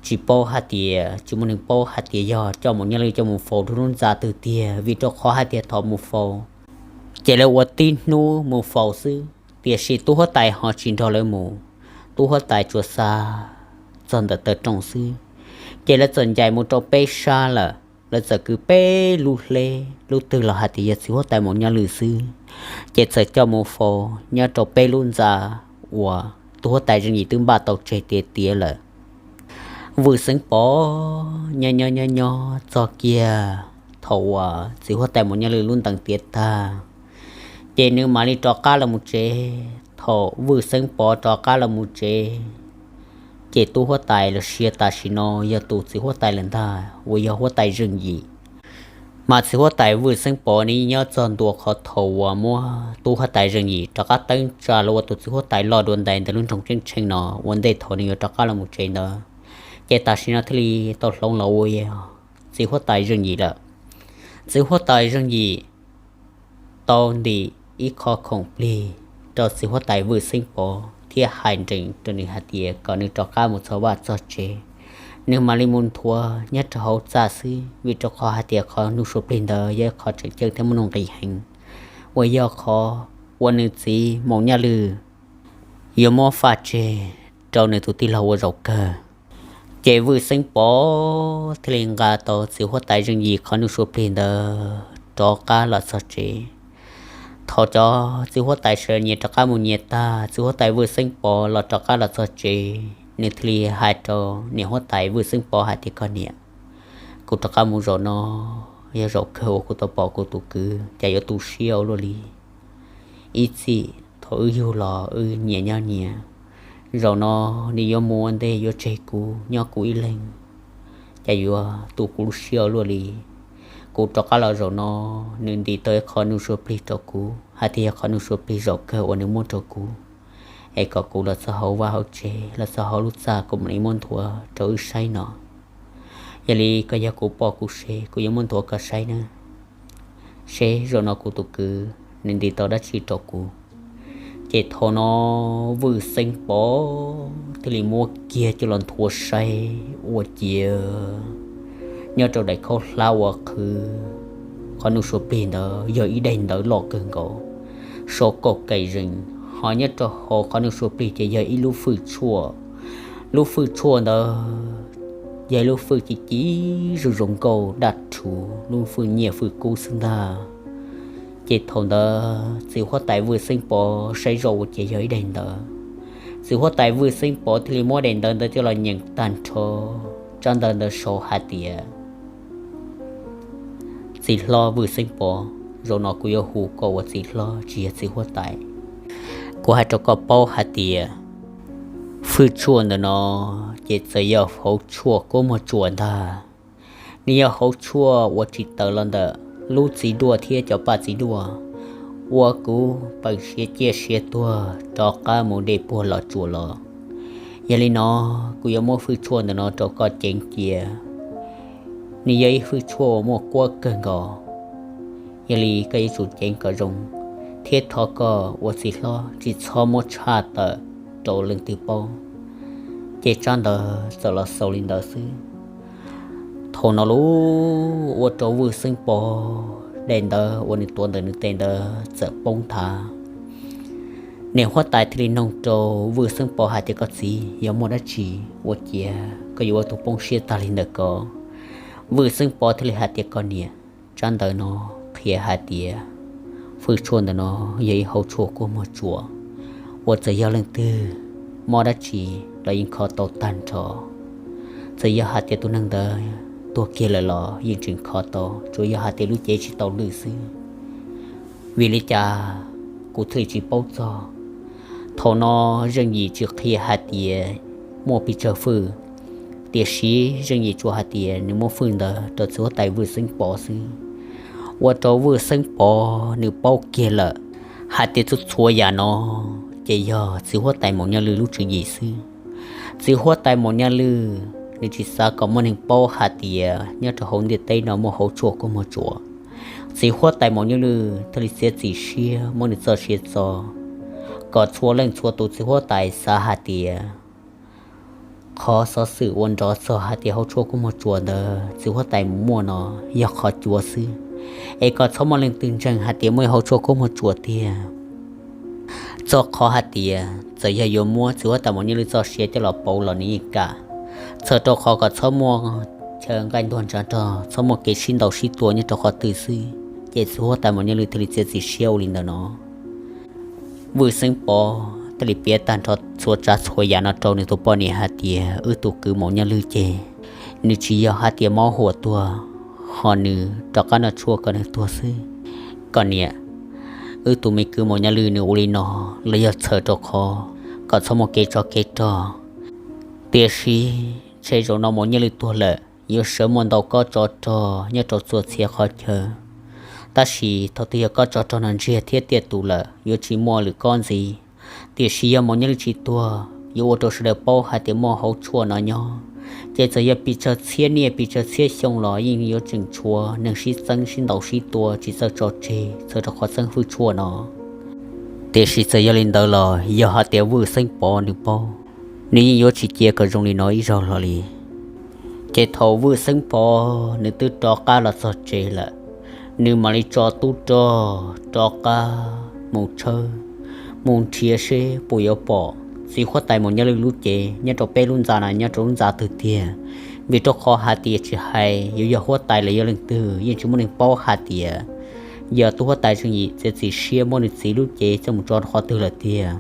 tsis paub hais tias, tsis muaj neeg paub hais tias yog coj Maum Nyaj Lwj coj mus faus rau lub ntxa twg tiag, vim rau qhov hais tias thaum mus faus ces lawv ua tib hnub mus faus xwb, tiam sis tub huab tais ho tsis nrog lawv mus, tub huab tais tsuas xa txog ntawm taw rooj xwb. Ces lawv txawm ncaim mus rau peb sab lawm, lawv txawm kwv peb lub hleb, lub twg los hais tias yog txiv huab tais Maum Nyaj Lwj xwb, ces txawm coj mus faus nyob rau peb lub ntxa uas tub huab tais Zeej Yim twb npaj tau tseg tiav tiav lawm. Vwj Xeeb Pov nyob nyob nyob nyob txog kiag thaum uas txiv huab tais Maum Nyaj Lwj lub ntees tiav tag, ces nws mam li rov qab los mus tsev. Thaum Vwj Xeeb Pov rov qab los mus tsev, ces tub huab tais los sis tam sim no yog tus txiv huab tais lawm ntag uas yog huab tais Zeej Yim. Mas txiv huab tais Vwj Xeeb Pov nws yeej nyob txog ntua qhov thaum uas muab tub huab tais Zeej Yim rov qab teeb tsa los ua tus txiv huab tais loj dua ntais ntawm lub nroog Ceeb Tsheej no ua ntej thaum nws yuav rov qab los mus tsev ntawd. Ces tam sim no thiaj li tau hloov los ua txiv huab tais Zeej Yim lawm. Txiv huab tais Zeej Yim tau ntim ib qho khoom plig rau txiv huab tais Vwj Xeeb Pov thiab hais nrees rau nws hais tias kom nws rov qab mus txog vaj txog tsev, nws mam li mus nthuav nyob rau hauv txaj xwb, vim rau qhov hais tias qhov nug sua plig ntawd yog qhov tseem ceeb thiab muaj nuj nqis heev, uas yog qhov uas nws txiv Maum Nyaj Lwj yuav muab faj tseg rau nws tus tij laug ua zaum kawg. Ces Vwj Xeeb Pov thiaj li nqa tau txiv huab tais Zeej Yim qhov nug sua plig ntawd rov qab los txog tsev. Thaum cov txiv huab tais sawv nyias rov qab mus nyias tag, txiv huab tais Vwj Xeeb Pov los rov qab los txog tsev, nws thiaj li hais rau niam huab tais Vwj Xeeb Pov hais tias, koj niam, kuv rov qab mus zaum no yog zaum kawg uas kuv tau pom kuv tus kwv, cas yuav tu siab ua luaj li. Ib txhij thaum wb yug los wb nyias nyob nyias, zaum no nws yuav mus ua ntej yuav tseg kuv nyob kuv ib leeg, cas yuav tu kuv lub siab ua luaj li. Kuv rov qab los zaum no, nws ntim tau ib qho nug sua plig rau kuv hais tias yog qhov nug sua plig zaum kawg uas nws muab rau kuv. es kom kuv los txog hauv vaj hauv tsev los txog hauv lub txaj kuv mam li muab nthuav rau wb saib no. Yog li koj yog kuv poj kuv sev, kuv yuav muab nthuav koj saib nawb, seb zaum no kuv tus kwv nws nti tau dab tsi rau kuv. Ces thaum no Vwj Xeeb Pov thiaj li muab kiag coj los nthuav saib ua ciav nyob rau daim khaub hlab uas qhwv qhov nuj sua plig ntawd yog ib daim ntawv loj kawg nkaus, sau kaum kaim zees, ho nyob rau hauv qhov nuj sua plig ces yog ib lub fwj tshuaj. Lub fwj tshuaj ntawd yog ib lub fwj ci ci zoo zoo nkauj daj rhuv, lub fwj nyiaj fwj kub xwb ntag. Ces thaum ntawd txiv huab tais Vwj Xeeb Pov saib zoj ua ciav yog ib daim ntawv. Txiv huab tais Vwj Xeeb Pov thiaj li muab daim ntawv ntawd coj los nyeem tag nrho tsab ntawv ntawd sau hais tias: Txiv hlob Vwj Xeeb Pov, zaum no kuv yuav hu koj ua txiv hlob tsis yog txiv huab tais. Kuv hais rau koj paub hais tias fwj tshuaj ntawm no ces txawm yog hauv tshuaj kub muag tsuas ntag. Nws yog hauv tshuaj uas tsim tawm los ntawm lub txiv duaj thiab cov paj txiv duaj uas kuv peem siav ciaj siav tuag rov qab mus de puag Los Tsuas los. Yog li no, kuv yuav muab fwj tshuaj ntawm no rau koj ceev cia. Nws yog ib fwj tshuaj uas muaj kuab kawg nkaus, yog li koj yuav tsum ceev kom zoo, thiab thov koj ua txiv hlob tsis txhob muab tshaj tawm rau leej twg paub. Ces tsab ntawv txawm los xaus li ntawd xwb. Thaum no lub ua rau Vwj Xeeb Pov daim ntawv uas nws tuav ntawm nws tes ntawd txawm poob thav. Niam huab tais thiaj li noog rau Vwj Xeeb Pov hais tias: Koj txiv, yog muaj dab tsi ua ciav koj yuav ua tus poob siab tag li ntawm ko? Vwj Xeeb Pov thiaj li hais tias: Koj niam, tsab ntawv no qhia hais tias fwj tshuaj ntawm no yog ib hauv tshuaj kub muag tsuas uas txawm yog leej twg mob dab tsi los yeej kho tau tag nrho. Txawm yog hais tias tus neeg ntawd tuag kiag lawm los yeej tseem kho tau, tsuas yog hais tias lub cev tsis tau lwj xwb. Vim li cas kuv thiaj li tsis paub txog? Thaum no Zeej Yim tsis qhia hais tias muaj pes tsawg fwj, tiam sis Zeej Yim tsuas hais tias nws muab fwj ntawd rau txiv huab tais Vwj Xeeb Pov xwb. Ua rau Vwj Xeeb Pov nws paub kiag lawm hais tias txhua txhua yam no ces yog txiv huab tais Maum Nyaj Lwj lub tswv yim xwb. Txiv huab tais Maum Nyaj Lwj nws tsis xav kom muaj neeg paub hais tias nyob rau hauv ntiaj teb no muaj hauv tshuaj kub muag tsuas. Txiv huab tais Maum Nyaj Lwj thiaj li txiav txim siab muab nws txoj sia txo kom txhua leej txhua tus txiv huab tais xav hais tias qhov xov xwm uas nrov txog hais tias hauv tshuaj kub muag tsuas ntawd txiv huab tais mus muaj no yog qhov cuav xwb, es kom txhob muaj leej twg ntseeg hais tias muaj ib hauv tshuaj kub muag tsuas tiag. Txog qhov hais tias txawm yog yuav muab txiv huab tais Maum Nyaj Lwj txoj sia coj los pauv los nws yeej kam, txhawm rau qhov kom txhob muaj chaw nqaij ntuag ntshav rog, txhob muaj kev sib ntaus sib tua nyob rau qhov twg xwb, ces txiv huab tais Maum Nyaj Lwj thiaj li txiav txim siab ua li ntawd no. Vwj Xeeb Pov thiaj li piav tag nrho txhua tsav txhua yam no rau nws tus poj niam hais tias wb tus kwv Maum Nyaj Lwj ces nws tsis yog hais tias mob huam tuag, ho nws rov qab noj tshuaj kom nws tuag xwb. Koj niam, wb tus me kwv Maum Nyaj Lwj nws ua li no los yog txhawm rau qhov kom txhob muaj kev tsov kev rog. Tiam sis ntshe zaum no Maum Nyaj Lwj tuag lawm yuav sawv muaj ntau kob tsov rog nyob rau txhua txhia qhov chaw, tab sis thaum twg yog kob tsov rog no ntsiag thiab tiaj tus lawm yuav tsis muaj lwm kob ntxiv. Tiam sis yog Maum Nyaj Lwj tsis tuag yuav ua rau sawv daws paub hais tias muaj hauv tshuaj no nyob, ces txawm yog pes tsawg txhiab niaj pes tsawg txhiab xyoo los yeej yuav tseem tshuav neeg sib txeeb sib ntaus sib tua tsis txawj tso tseg txhawm rau qhov txeeb fwj tshuaj no. Tiam sis txawm yog li ntawd los yog hais tias Vwj Xeeb Pov nws paub, nws yeej yuav tsis cia kom zoo li no ib zaug hlo li. Ces thaum Vwj Xeeb Pov nws twb rov qab los txog tsev lawm, nws mam li tso tub rog rov qab mus tshawb, mus nrhiav seb puas yuav pom txiv huab tais Maum Nyaj Lwj lub cev nyob rau peb lub ntxa na nyob rau lub ntxa twg tiag. Vim rau qhov hais tias tsis hais yuav yog huab tais los yog leej twg yeej tsis muaj neeg paub hais tias yog tub huab tais Zeej Yim txiav txim siab muab nws txiv lub cev coj mus tso rau qhov twg lawm tiag.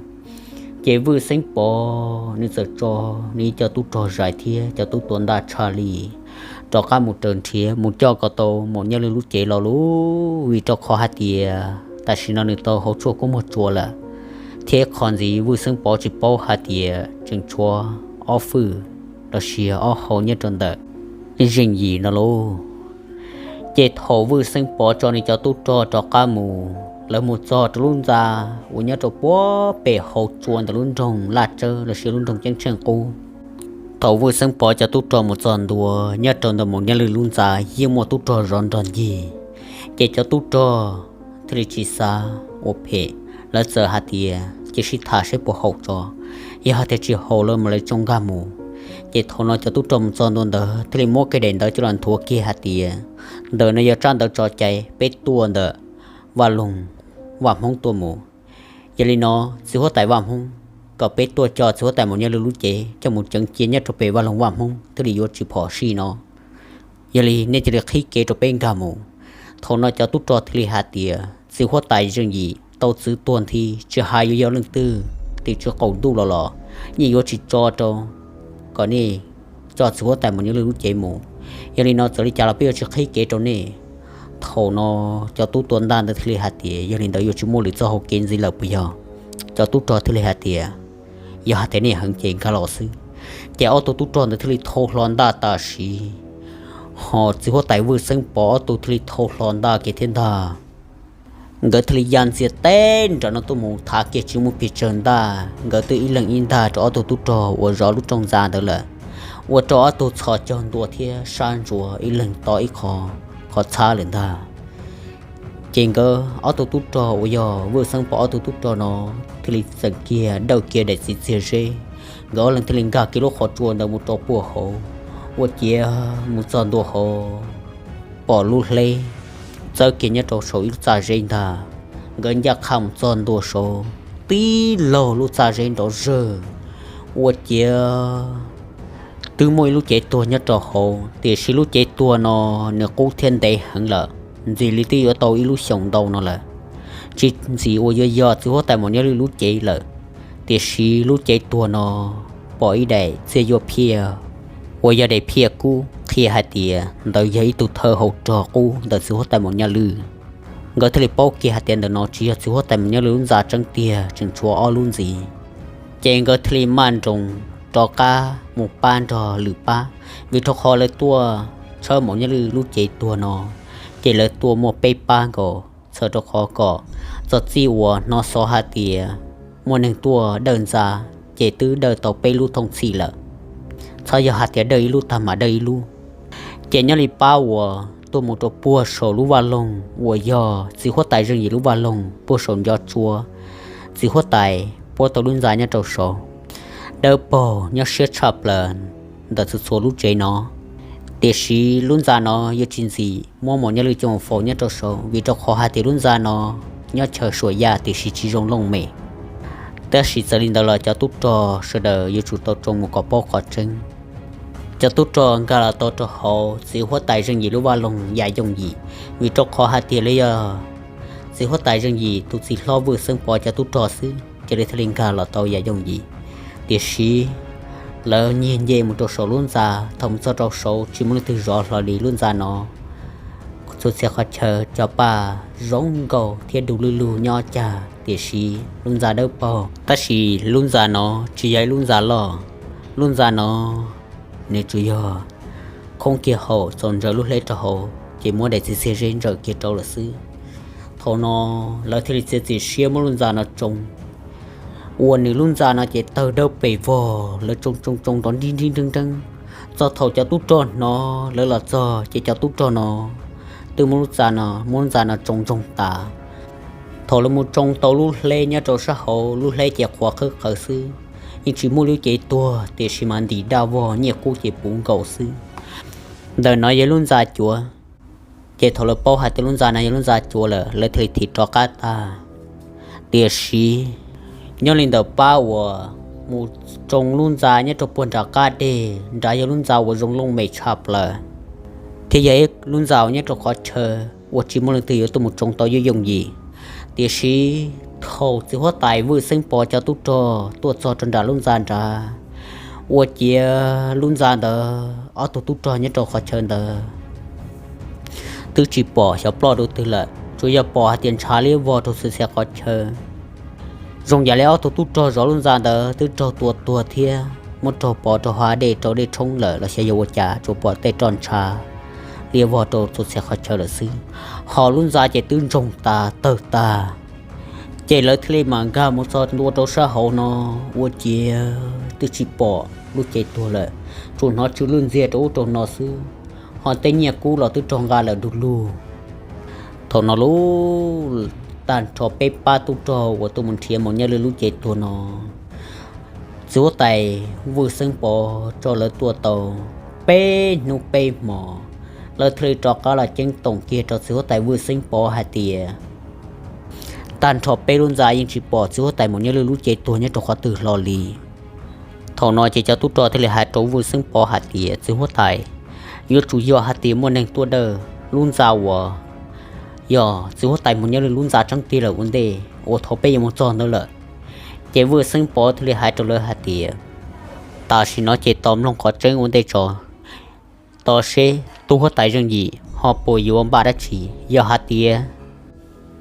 Ces Vwj Xeeb Pov nws txawm tso nws ib co tub rog zais thiab cov tub tuav ntaj tshaj li rov qab mus raws nrhiav mus coj kom tau Maum Nyaj Lwj lub cev lo lus, vim rau qhov hais tias tam sim no nws tau hauv tshuaj kub muag tsuas lawm, thiab qhov ntxiv Vwj Xeeb Pov tsis paub hais tias tseem tshuav ob fwj los sis ob hau nyob rau ntawm Zeej Yim no lauj. Ces thaum Vwj Xeeb Pov tso nws cov tub rog rov qab mus lawv mus txog rau lub ntxa uas nyob rau puag pem hauv tsua ntawm lub nroog Laj Tsawb los sis lub nroog Ceeb Tsheej Qub. Thaum Vwj Xeeb Pov cov tub rog mus txog ntua nyob rau ntawm Maum Nyaj Lwj lub ntxa yeej muaj tub rog zov nrog ncig, ces cov tub rog thiaj li tsis xav ua phem, lawv txawm hais tias cia sib tham seb puas haum tso, yog hais tias tsis haum lawv mam li tsoo nkag mus. Ces thaum no cov tub rog mus txog ntua ntawd thiaj li muab kiag daim ntawv coj los nthuav kiag hais tias, ntawm no yog tsab ntawv tso cai peb tuaj ntawm Vaj Loog Vaj Hmoob tuaj mus. Yog li no, txiv huab tais Vaj Hmoob kom peb tuaj coj txiv huab tais Maum Nyaj Lwj lub cev coj mus ceev cia nyob rau pem Vaj Loog Vaj Hmoob thiaj li yuav tsis phom sij no. Yog li nej cia li qhib kev rau peb nkag mus. Thaum no cov tub rog thiaj li hais tias txiv huab tais Zeej Yim tau txwv tuag nthi, tsis hais yuav yog leej twg, tim tswv qaum ntuj los los yeej yuav tsis tso rau kom nej coj txiv huab tais Maum Nyaj Lwj lub cev mus. Yog li no txawm li cas los peb yuav tsis qhib kev rau nej. Thaum no cov tub tua ntaj ntawd thiaj li hais tias yog li ntawd yuav tsis muaj lwm txoj hau kev ntxiv lawm puas yog? Cov tub rog thiaj li hais tias yog hais tias nej heev ces nkag los xwb. Ces ob tug tub rog ntawd thiaj li thau hlo ntaj tam sim, ho txiv huab tais Vwj Xeeb Pov ob tug thiaj li thau hlo ntaj kiag thiab ntag. Nkawd thiaj li ya ntxias teb nram no tuaj mus thav kiag tsis muaj pes tsawg ntaj, nkawd twb ib leeg ib ntag rau ob tug tub rog uas zov lub rooj ntxa ntawd lawm, ua rau ob tug txhos caug ntua thiab sab ntsuav ib leeg to ib qho, qhov txhab lawm ntag. Ces nkawd ob tug tub rog uas yog Vwj Xeeb Pov ob tug tub rog no thiaj li txeem kiag dawj kiag daim txiv txiag zeb, nkawd ob leeg thiaj li nkag kiag lub qhov tsua ntawd mus rau puag hauv, ua ciav mus txog ntua hauv pom lub hleb txawb kiag nyob rau saum ib lub txaj zeb ntag. Nkawd ncaj qha mus txog ntua saud, tib laug lub txaj zeb nrov zawg, ua ciav twb muaj ib lub cev tuag nyob rau hauv, tiam sis lub cev tuag no nws qub thiab ntev heev lawm, ntxim li twb yuav tau ib lub xyoos ntau no lawm. Tsis ntxim uas yuav yog txiv huab tais Maum Nyaj Lwj lub cev lawm, tiam sis lub cev tuag no pom ib daim txiag yuaj phiaj uas yog daim phiaj kub qhia hais tias ntawd yog ib tug thawj hauv rog qub ntawm txiv huab tais Maum Nyaj Lwj. Nkawd thiaj li paub kiag hais tias ntawm no tsis yog txiv huab tais Maum Nyaj Lwj lub ntxa tseeb tiag, tseem tshuav ob lub ntxiv. Ces nkawd thiaj li maj nroos rov qab mus pab nrog lwm pab, vim rau qhov lawv tuaj tshawb Maum Nyaj Lwj lub cev tuag no, ces lawv tuaj muaj peb pab nkaus, txhawm rau qhov kom txog txij uas hnov xov hais tias muaj neeg tuaj dawj ntxa, ces twb dawj tau peb lub thooj txhij lawm, txhob yog hais tias dawj ib lub tag mam dawj ib lub. Ces nyob li pab uas tuaj mus rau puag saum lub vaj loog uas yog txiv huab tais Zeej Yim lub vaj loog puag saum ncov tsua, txiv huab tais puab tau lub ntxa nyob rau saud, dawb paug nyob siab tshaj plaws ntawm txhua txhua lub tsev no. Tiam sis lub ntxa no yuav tsis ntxim muab Maum Nyaj Lwj coj faus nyob rau saud, vim rau qhov hais tias lub ntxa no nyob chaw suam yaj tiam sis tsis zoo looj mem. Tab sis txawm li ntawd los cov tub rog sawv daws yuav tsum tau tsoo mus kom paub qhov tseeb. Cov tub rog nkag los tau rau hauv txiv huab tais Zeej Yim lub vaj loog yam yooj yim, vim rau qhov hais tias lawv yog txiv huab tais Zeej Yim tus txiv hlob Vwj Xeeb Pov cov tub rog xwb, ces lawv thiaj li nkag los tau yam yooj yim. Tiam sis lawv nyiag nce mus rau saum lub ntxa, thaum mus txog rau saud tsis muaj leej twg zov hlo li lub ntxa no. Txhua txhia qhov chaw cov paj zoo nkaus thiab du lug lug nyob cag, tiam sis lub ntxa dawb paug. Tab sis lub ntxa no tsis yog ib lub ntxa loj, lub ntxa no nws tsuas yog khoob kiag hauv, txaus ntsaws lub hleb rau hauv ces muab daim txiv txiag zeb ntsawm kiag rau lawm xwb. Thaum no lawv thiaj li txiav txim siab muab lub ntxa no tsoo. Ua nws lub ntxa no ces tawg dawb pes vog, lawv tsoo tsoo tsoo nrov nrib nrib nreeb nreeb. Txog thaum cov tub rog hnov lawv los txog ces cov tub rog no twb muab lub ntxa no, muab lub ntxa no tsoo ntsoog tas. Thaum lawv mus tsoo tau lub hleb nyob rau sab hauv, lub hleb ces qhuav qhawb qhawv xwb, yeej tsis muaj lub cev tuag, tiam sis mas ntim daj vog nyiaj kub ces puv nkaus xwb. Ntawm no yog lub ntxa cuav. Ces thaum lawv paub hais tias lub ntxa no yog lub ntxa cuav lawm, lawv thiaj li thim rov qab tag. Tiam sis nyob li ntawm pab uas mus tsoo lub ntxa nyob rau puag nram qab deg nrad, yog lub ntxa uas zoo looj mem tshaj plaws, thiab yog ib lub ntxa uas nyob rau qhov chaw uas tsis muaj leej twg yuav tuaj mus tsoo tau yooj yooj yim. Tiam sis thaum txiv huab tais Vwj Xeeb Pov cov tub rog tuaj txog rau nram lub ntxa nrad, ua ciav lub ntxa ntawd ob tug tub rog nyob rau qhov chaw ntawd twb tsis pom xyov ploj rau twg lawm, tsuas yog pom hais tias ntshav liab vog rau txhua txhia qhov chaw. Zoo yam li ob tug tub rog zov lub ntxa ntawd twb raug tua tuag thiab muab raug pov rau hav dej rau dej tshoob lawm los xyov yog ua cas, tsuas pom tej roj ntsha liab vog rau txhua txhia qhov chaw lawm xwb. Ho lub ntxa ces twb ntsoog tas tawg tas, Ces lawv thiaj li mam nkag mus txog ntua rau sab hauv no, ua ciav twb tsis pom lub cev tuag lawm, tsuas hnov tsw lwj ntxiag rau ub rau no xwb, ho tej nyiaj kub los twb raug nqa lawm du lug. Thaum no lub, tag nrho peb pab tub rog uas tuaj mus nrhiav Maum Nyaj Lwj lub cev tuag no, txiv huab tais Vwj Xeeb Pov tso lawv tua tau peb hnub peb hmo, lawv thiaj li rov qab los ceeb toom kiag rau txiv huab tais Vwj Xeeb Pov hais tias tag nrho peb lub ntxa yeej tsis pom txiv huab tais Maum Nyaj Lwj lub cev tuag nyob rau qhov twg hlo li. Thaum no ces cov tub rog thiaj li hais rau Vwj Xeeb Pov hais tias, txiv huab tais, yuav tsum yog hais tias muaj neeg tuaj dawj lub ntxa uas yog txiv huab tais Maum Nyaj Lwj lub ntxa tseeb tiag lawm ua ntej uas thaum peb yuav mus txog ntawd lawm. Ces Vwj Xeeb Pov thiaj li hais rau lawv hais tias, tam sim no ces tos mloog qhov tseeb ua ntej tso, tos seb tub huab tais Zeej Yim ho puas yuav npaj dab tsi. Yog hais tias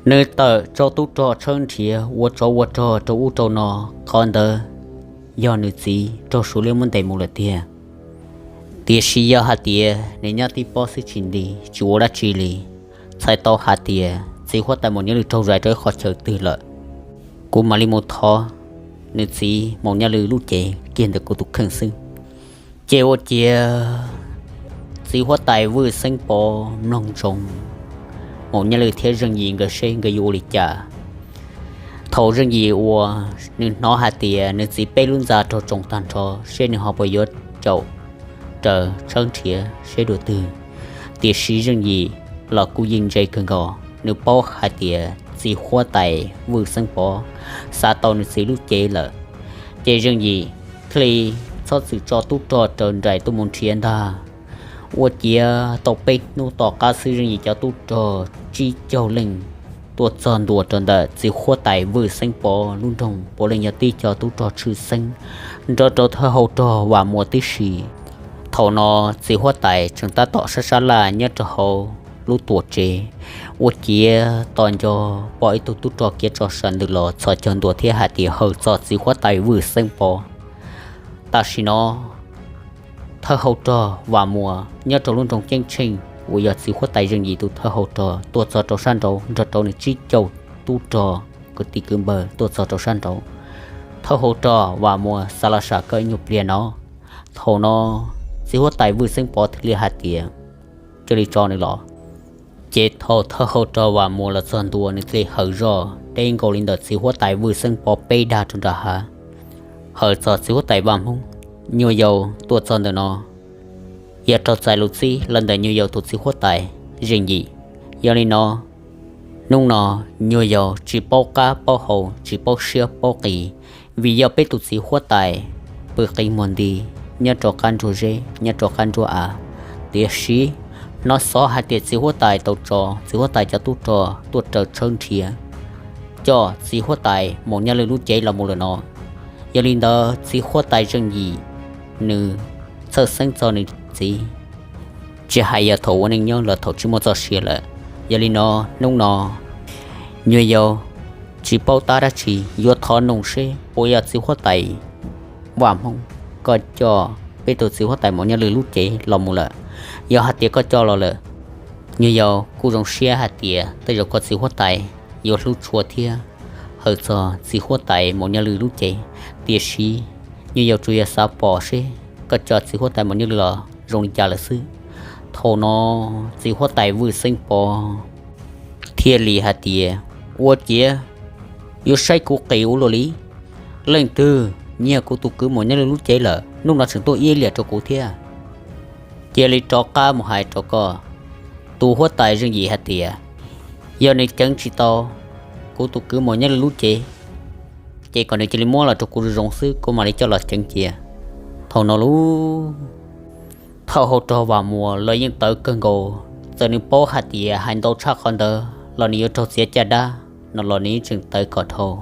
nws tawm tso tub rog tshawb nrhiav ua tsov ua rog rau ub rau no, qhov ntawd yog nws txiv raug Suav liab muab ntes mus lawm tiag. Tiam sis yog hais tias nws nyob tib pob xwb tsis nti tsis ua dab tsi li, txhais tau hais tias txiv huab tais Maum Nyaj Lwj raug zais rau ib qhov chaw twg lawm, kuv mam li mus thov nws txiv Maum Nyaj Lwj lub cev kiag ntawm kuv tus kheej xwb. Ces ua ciav txiv huab tais Vwj Xeeb Pov mloog ntsoov Maum Nyaj Lwj thiab Zeej Yim nkawd seb nkawd yuav ua li cas. Thaum Zeej Yim uas nws hnov hais tias nws txiv peb lub ntxa raug tsoo tag nrho, seb nws ho puas yuav caum raws tshawb nrhiav seb dua twg. Tiam sis Zeej Yim los kuj yeej ntse kawg nkaus, nws paub hais tias txiv huab tais Vwj Xeeb Pov xav tau nws txiv lub cev lawm. Ces Zeej Yim thiaj li txhob txwm tso tub rog raws nraim tuaj mus nrhiav ntag. Ua ciav tau peb hnub tom qab xwb Zeej Yim cov tub rog tsib caug leej tuaj txog ntua rau ntawm txiv huab tais Vwj Xeeb Pov lub nroog puav leej yog tib co tub rog tshwj xeeb nrog rau thawj hau rog Vam Muas tib si. Thaum no txiv huab tais tseem tab tom sab sab laj nyob rau hauv lub tuam tsev, ua ciav tos nco pom ib tug tub rog kiav tso sam ntws los txhos caug ntua thiab hais tias hawm txog txiv huab tais Vwj Xeeb Pov. Tam sim no thawj hau rog Vam Muas nyob rau lub nroog Ceeb Tsheej uas yog txiv huab tais Zeej Yim tus thawj hau rog tuaj txog rau sab nraud nrog rau nws tsib caug tub rog kwv tij kwv npawg tuaj txog rau sab nraud. Thawj hau rog Vam Muas xav los sam koj ib nyuag pliag no. Thaum no txiv huab tais Vwj Xeeb Pov thiaj li hais tias, cia li tso nws los. Ces thaum thawj hau rog Vam Muas los txog ntua nws thiaj li hawm zoj deb nkaus li ntawm txiv huab tais Vwj Xeeb Pov peb dag rau nram hav, hawm txog txiv huab tais Vam Hmoob, nyuag yaus tuaj txog ntawm no yog raug txais lus txib los ntawm nyuag yaus tus txiv huab tais Zeej Yim. Yog li no hnub no nyuag yaus tsis paub qab paub hau tsis paub siab paub qis, vim yog peb tus txiv huab tais pw qi muag nti nyob rau qab ntsuag zeb nyob rau qab ntsuag av. Tiam sis hnov xov hais tias txiv huab tais tau tso txiv huab tais cov tub rog tuaj raws tshawb nrhiav coj txiv huab tais Maum Nyaj Lwj lub cev los mus lawm no. Yog li ntawd txiv huab tais Zeej Yim nws txhawj xeeb txog nws txiv, tsis hais yog thaum ua neej nyob los thaum tsis muaj txoj sia lawm. Yog li no hnub no nyuag yaus tsis paub tab dab tsi, yuav thov nug seb puas yog txiv huab tais Vam Hmoob koj coj peb tus txiv huab tais Maum Nyaj Lwj lub cev los mus lawm. Yog hais tias koj coj los lawm, nyuag yaus kuj zoo siab hais tias tej zaum koj txiv huab tais yuav hlub tshua thiab hawm txog txiv huab tais Maum Nyaj Lwj lub cev. Tiam sis nyuag yaus tsuas yog xav pom seb koj coj txiv huab tais Maum Nyaj Lwj los zoo li cas lawm xwb. Thaum no txiv huab tais Vwj Xeeb Pov thiaj li hais tias, ua ciav yuav saib kuv qis ua luaj li, leej twg nyiag kuv tus kwv Maum Nyaj Lwj lub cev lawm hnub no tseem tuaj iab liam rau kuv thiab. Cia li rov qab mus hais rau koj tus huab tais Zeej Yim hais tias, yog nws ceev tsis tau kuv tus kwv Maum Nyaj Lwj lub cev, ces kom nws cia li muab los rau kuv zoo zoo xwb kuv mam li coj los ceev cia. Thaum no lub thawj hau rog Vam Muas los yeej tawv kawg nkaus, txawm nws paub hais tias hais ntau tshaj qhov ntawd los nws yuav raug txiav caj dab no los nws yeej tseem tawv kom dhau.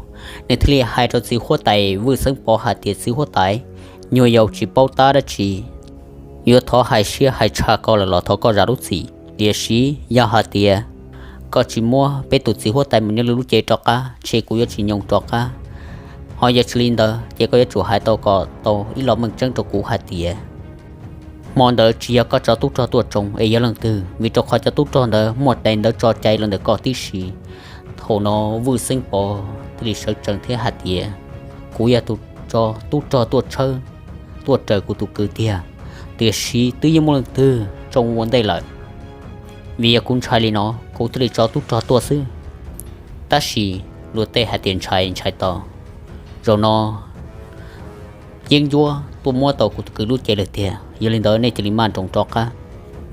Nws thiaj li hais rau txiv huab tais Vwj Xeeb Pov hais tias, txiv huab tais, nyuag yaus tsis paub tab dab tsi, yuav thov hais siab hais tshaj koj lawm los thov koj zam lub txim. Tiam sis yog hais tias koj tsis muab peb tus txiv huab tais Maum Nyaj Lwj lub cev rov qab ces kuv yuav tsis nyoo rov qab. Ho yog tsis li ntawd ces koj yuav tsum hais tau kom tau ib lo meej tseeb rau kuv hais tias hmo ntawd tsis yog koj cov tub rog tuaj tsoo es yog leej twg, vim rau qhov cov tub rog ntawd muaj tes ntawv tso cai los ntawm koj tib si. Thaum no Vwj Xeeb Pov thiaj li sawv tsees thiab hais tias, kuv yog tus tso tub rog tuaj tshawb, tuaj raws kuv tus kwv tiag, tiam sis twb yeej muaj leej twg tsoo ua ntej lawm. Vim yog kuv ntshai li no kuv thiaj li tso tub rog tuaj xwb. Tab sis luag tej hais tias ntshai ntshai to, zaum no yeeb ncuab tuaj muab tau kuv tus kwv lub cev lawm tiag, yog li ntawd nej cia li maj nroos rov qab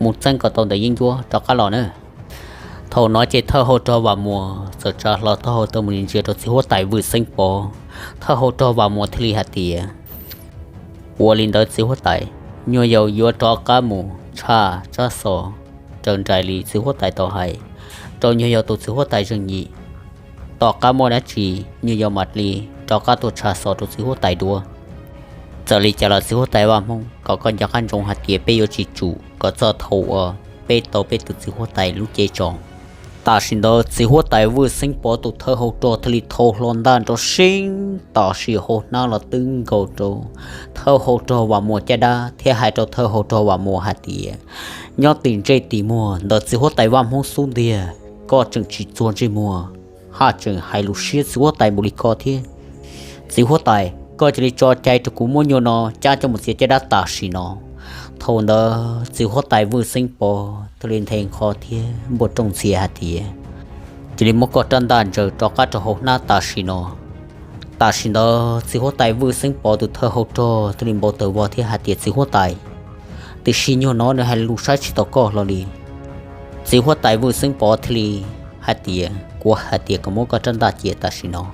mus txeeb kom tau ntawm yeeb ncuab rov qab los na. Thaum no ces thawj hau rog Vam Muas txawm tsa hlo taub hau tuaj mus ntsia rau txiv huab tais Vwj Xeeb Pov. Thawj hau rog Vam Muas thiaj li hais tias, ua li ntawd txiv huab tais, nyuag yaus yuav rov qab mus tshaj tsab xov raws nraim li txiv huab tais tau hais rau nyuag yaus tus txiv huab tais Zeej Yim. Tom qab muaj dab tsi nyuag yaus mam li rov qab tuaj tshaj xov rau txiv huab tais dua. Txawm li cas los txiv huab tais Vaj Hmoob, kom koj nco qab ntsoov hais tias peb yuav tsis tsum kom txog thaum uas peb tau peb tus txiv huab tais lub cev tso. Tam sim ntawd txiv huab tais Vwj Xeeb Pov tus thawj hau rog thiaj li thau hlo ntaj nrov seeb tam sim hauv hnab los twb nkaus rau thawj hau rog Vam Muas caj dab thiab hais rau thawj hau rog Vam Muas hais tias, nyob tim ntsej tim muag ntawm txiv huab tais Vaj Hmoob xub ntiag, koj tseem tsis txuag ntsej muag, haj tseem hais lus siab txiv huab tais npaum li ko thiab. Txiv huab tais, koj cia li tso cai rau kuv muab nyuag no cab coj mus txiav caj dab tam sim no. Thaum ntawd txiv huab tais Vwj Xeeb Pov thiaj li nthe nqho thiab npuaj rooj ntxhias hais tias, cia li muab koj rab ntaj ntsaws rov qab rau hauv hnab tam sim no. Tam sim ntawd txiv huab tais Vwj Xeeb Pov tus thawj hau rog thiaj li npau taws vog thiab hais tias, txiv huab tais, tiam sis nyuag no nws hais lus saib tsis taus koj hlo li. Txiv huab tais Vwj Xeeb Pov thiaj li hais tias, kuv hais tias kom muab koj rab ntaj cia tam sim no.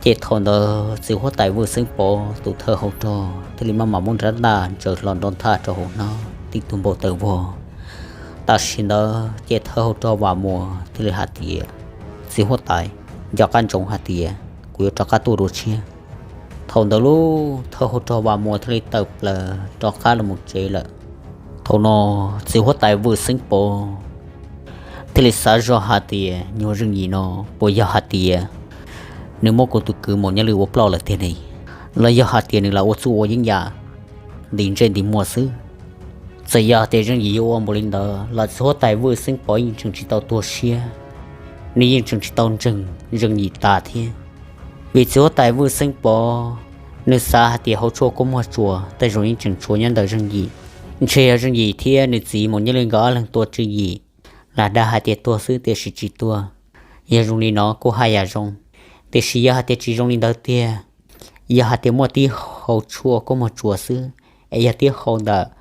Ces thaum ntawd txiv huab tais Vwj Xeeb Pov tus thawj hau rog thiaj li maj mam muab rab ntaj ntsaws hlo nrov nthaj rau hauv hnab tib tug npau taws vog. Tam sim ntawd ces thawj hau rog Vam Muas thiaj li hais tias, txiv huab tais, nco qab ntsoov hais tias kuv yuav rov qab tuaj dua tshiab. Thaum ntawd lub thawj hau rog Vam Muas thiaj li tawm plaws rov qab los mus tsev lawm. Thaum no txiv huab tais Vwj Xeeb Pov thiaj li xav zoj hais tias, nyuag Zeej Yim no puas yog hais tias nws muab kuv tus kwv Maum Nyob Lwm ua ploj lawm tiag ne, los yog hais tias nws lam ua txuj ua yeeb yam ntim ntsej ntim muag xwb? Txawm yog tias Zeej Yim yuav ua npaum li ntawd los txiv huab tais Vwj Xeeb Pov yeej tseem tsis tau tuag siab, nws yeej tseem tsis tau ntseeg Zeej Yim tas thiab. Vim txiv huab tais Vwj Xeeb Pov nws xav hais tias hauv tshuaj kub muag tsuas tej zaum yeej tseem tshuav nyob ntawm Zeej Yim. Ntshe yog Zeej Yim thiab nws txiv Maum Nyob Lwm nkawd ob leeg tua Tswv Yim, lam dag hais tias tuag xwb tiam sis tsis tuag. Yog zoo li no kuj haj yam zoo, tiam sis yog hais tias tsis zoo li ntawd tiag, yog hais tias muaj tib hau tshuaj kub muag tsuas xwb, es yog tib hau ntawm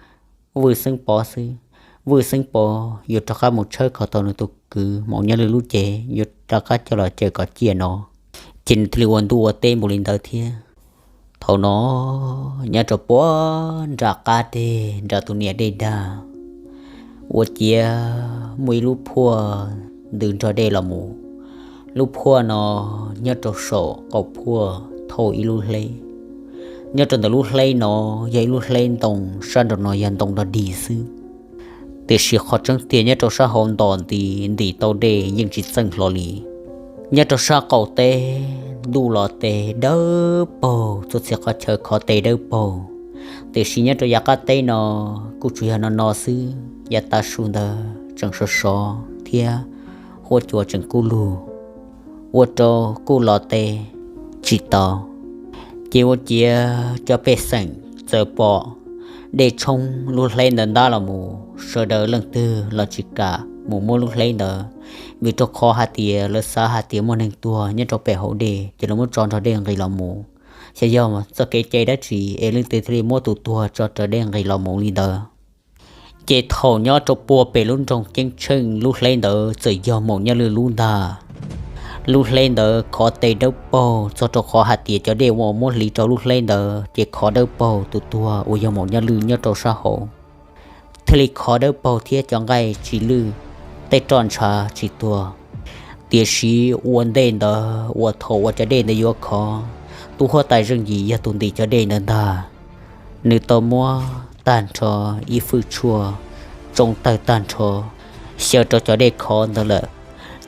Vwj Xeeb Pov xwb, Vwj Xeeb Pov yuav rov qab mus tshawb kom tau nws tus kwv Maum Nyob Lwm lub cev yuav rov qab coj los caw kom ciaj no. Ces nws thiaj li ua ntuj ua teb npaum li ntawd thiab. Thaum no nyob rau puag nram qab deg nram tus niam dej dag, ua ciav muaj ib lub phuaj ntws nrog dej los mus. Lub phuaj no nyob rau saum qaum phuaj thauj ib lub hleb. Nyob rau ntawm lub hleb no yog ib lub hleb ntoo, sab nraum no yog ntoo dog dig xwb. Tiam sis qhov tseeb tiag nyob rau sab hauv ntos nti ntim tau dej yeej tsis txeej hlo li. Nyob rau sab qaum teb ntuj los tes dawb paug, txhua txhia qhov chaw khov tes dawb paug. Tiam sis nyob rau yav qab teb no kuj tsuas yog no no xwb, yav tav su ntawd tseem sov sov thiab huab cua tseem kub lug, ua rau kuj los tes tsis tau. Ces ua ciav cov pej xeem txawm pom dej tshoob lub hleb ntawd ntab los mus, sawv daws leej twg los tsis kam mus muab lub hleb ntawd, vim rau qhov hais tias lawv xav hais tias muaj neeg tuag nyob rau pem hauv dej ces lawv muab tso nrog dej nqis los mus. Xyov yog txoj kev cai dab tsi es leej twg thiaj li muab tus tuag tso raws dej nqis los mus li ntawd. Ces thaum nyob rau puag pem lub nroog Ceeb Tsheej lub hleb ntawd txawm yog Maum Nyob Lwm lub ntag. Lub hleb ntawd khov tes dawb paug txog rau qhov hais tias cov dej uas muab hliv rau lub hleb ntawd ces khov dawb paug, tus tuag uas yog Maum Nyob Lwm nyob rau sab hauv thiaj li khov dawb paug thiab cov nqaij tsis lwj, tej roj ntsha tsis tuag. Tiam sis ua ntej ntawd uas thaum uas cov dej ntawd yuav khov, tub huab tais Zeej Yim yog tus ntim cov dej ntawd ntag. Nws tau muab tag nrho ib fwj tshuaj tsoo tawg tag nrho xyaw rau cov dej khov ntawd lawm.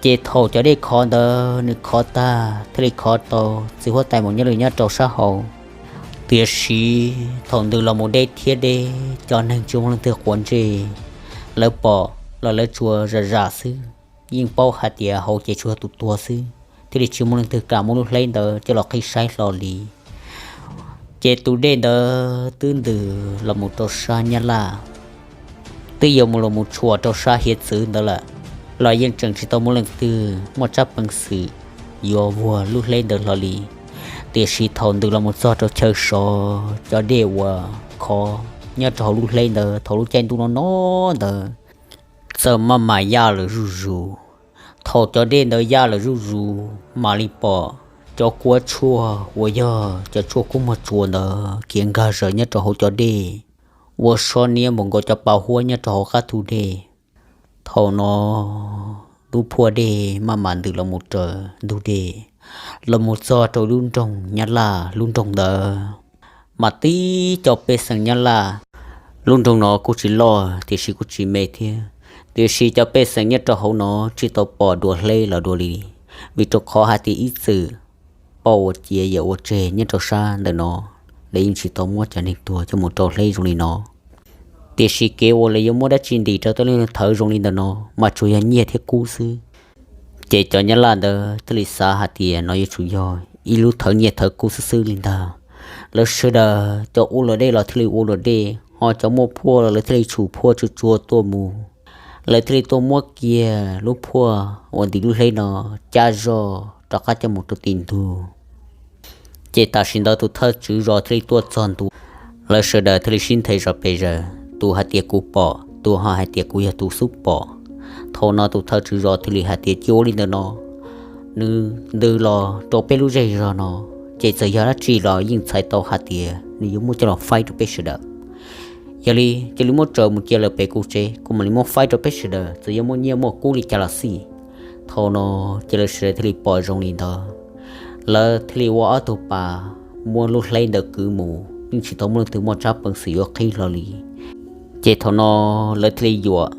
Ces thaum cov dej khov ntawd nws khov tag thiaj li khov tau txiv huab tais Maum Nyob Lwm nyob rau sab hauv. Tiam sis thaum ntws los mus deb thiab deb, cov neeg tsis muaj leej twg quav ntsej, lawv pom los lawv tsuas zam zam xwb, yeej paub hais tias hauv ces tsuas yog tus tuag xwb, thiaj li tsis muaj leej twg kam muab lub hleb ntawd coj los qhib saib hlo li. Ces tus dej ntawd twb ntws los mus rau sab Nyab Laj, twb yuav mus los mus tshuam rau sab hiav txwv ntawd lawm, los yeej tseem tsis tau muaj leej twg muaj tsab peev xwm yuav vuag lub hleb ntawd hlo li. Tiam sis thaum ntws los mus txog rau chaw sov, cov dej uas khov nyob rau hauv lub hleb ntawd thaum lub caij ntuj no no ntawd txawm maj mam yaj lawm zuj zus. Thaum cov dej ntawd yaj lawm zuj zus, mam li pom cov kuab tshuaj uas yog cov tshuaj kub muag tsuas ntawd khiav nkag zaws nyob rau hauv cov dej, ua so niab npaum nkaus cov pa huab nyob rau hauv qab thu dej. Thaum no lub phuaj dej maj mam ntws los mus raws ntug dej, los mus txog rau lub nroog Nyab Laj lub nroog ntawd, mas tib cov pej xeem Nyab Laj. Lub nroog no kuj tsis loj tiam sis kuj tsis me thiab, tiam sis cov pej xeem nyob rau hauv no tsis tau pom dua hleb los dua li, vim rau qhov hais tias ib txwm poj ua ciav yawm ua tseg nyob rau sab ntawm no, lawv yeej tsis tau muab cov neeg tuag coj mus rau hleb zoo li no. Tiam sis kev uas lawv yuav muab dab tsi ntim rau tej lub thawv zoo li ntawm no mas tsuas yog nyiaj thiab kub xwb. Ces cov Nyab Laj ntawd thiaj li xav hais tias no yuav tsum yog ib lub thawv nyiaj thawv kub xwb xwb li ntag. Lawv sawv daws cov ua luam dej los thiaj li ua luam dej, ho cov muaj phuaj los lawv thiaj li tshum phuaj tsuag tsuag tuaj mus. Lawv thiaj li tuaj muab kiag lub phuaj uas ntim lub hleb no cab zoj rov qab coj mus rau tim ntug. Ces tam sim ntawd tus thawj tswv zos thiaj li tuaj txog ntua, lawv sawv daws thiaj li sib nthe zos pes zaws, tus hais tias kuv pom, tus ho hais tias kuv yog tus xub pom. Thaum no tus thawj tswv zos thiaj li hais tias cia ua li ntawm no, nws ntws los rau peb lub zej zog no, ces txawm yog dab tsi los yeej txhais tau hais tias nws yuav muab coj los faib rau peb sawv daws. Yog li cia li muab raws mus cia lawm pem kuv tsev, kuv mam li muab faib rau peb sawv daws, txawm yuav muaj nyiaj muaj kub li cas los xij. Thaum no ces lawv sawv daws thiaj li pom zoo li ntawd, lawv thiaj li ua ob tug pas muab lub hleb ntawd kwv mus, yeej tsis tau muaj leej twg muaj tsab peev xwm yuav qhib hlo li. Ces thaum no lawv thiaj li yuam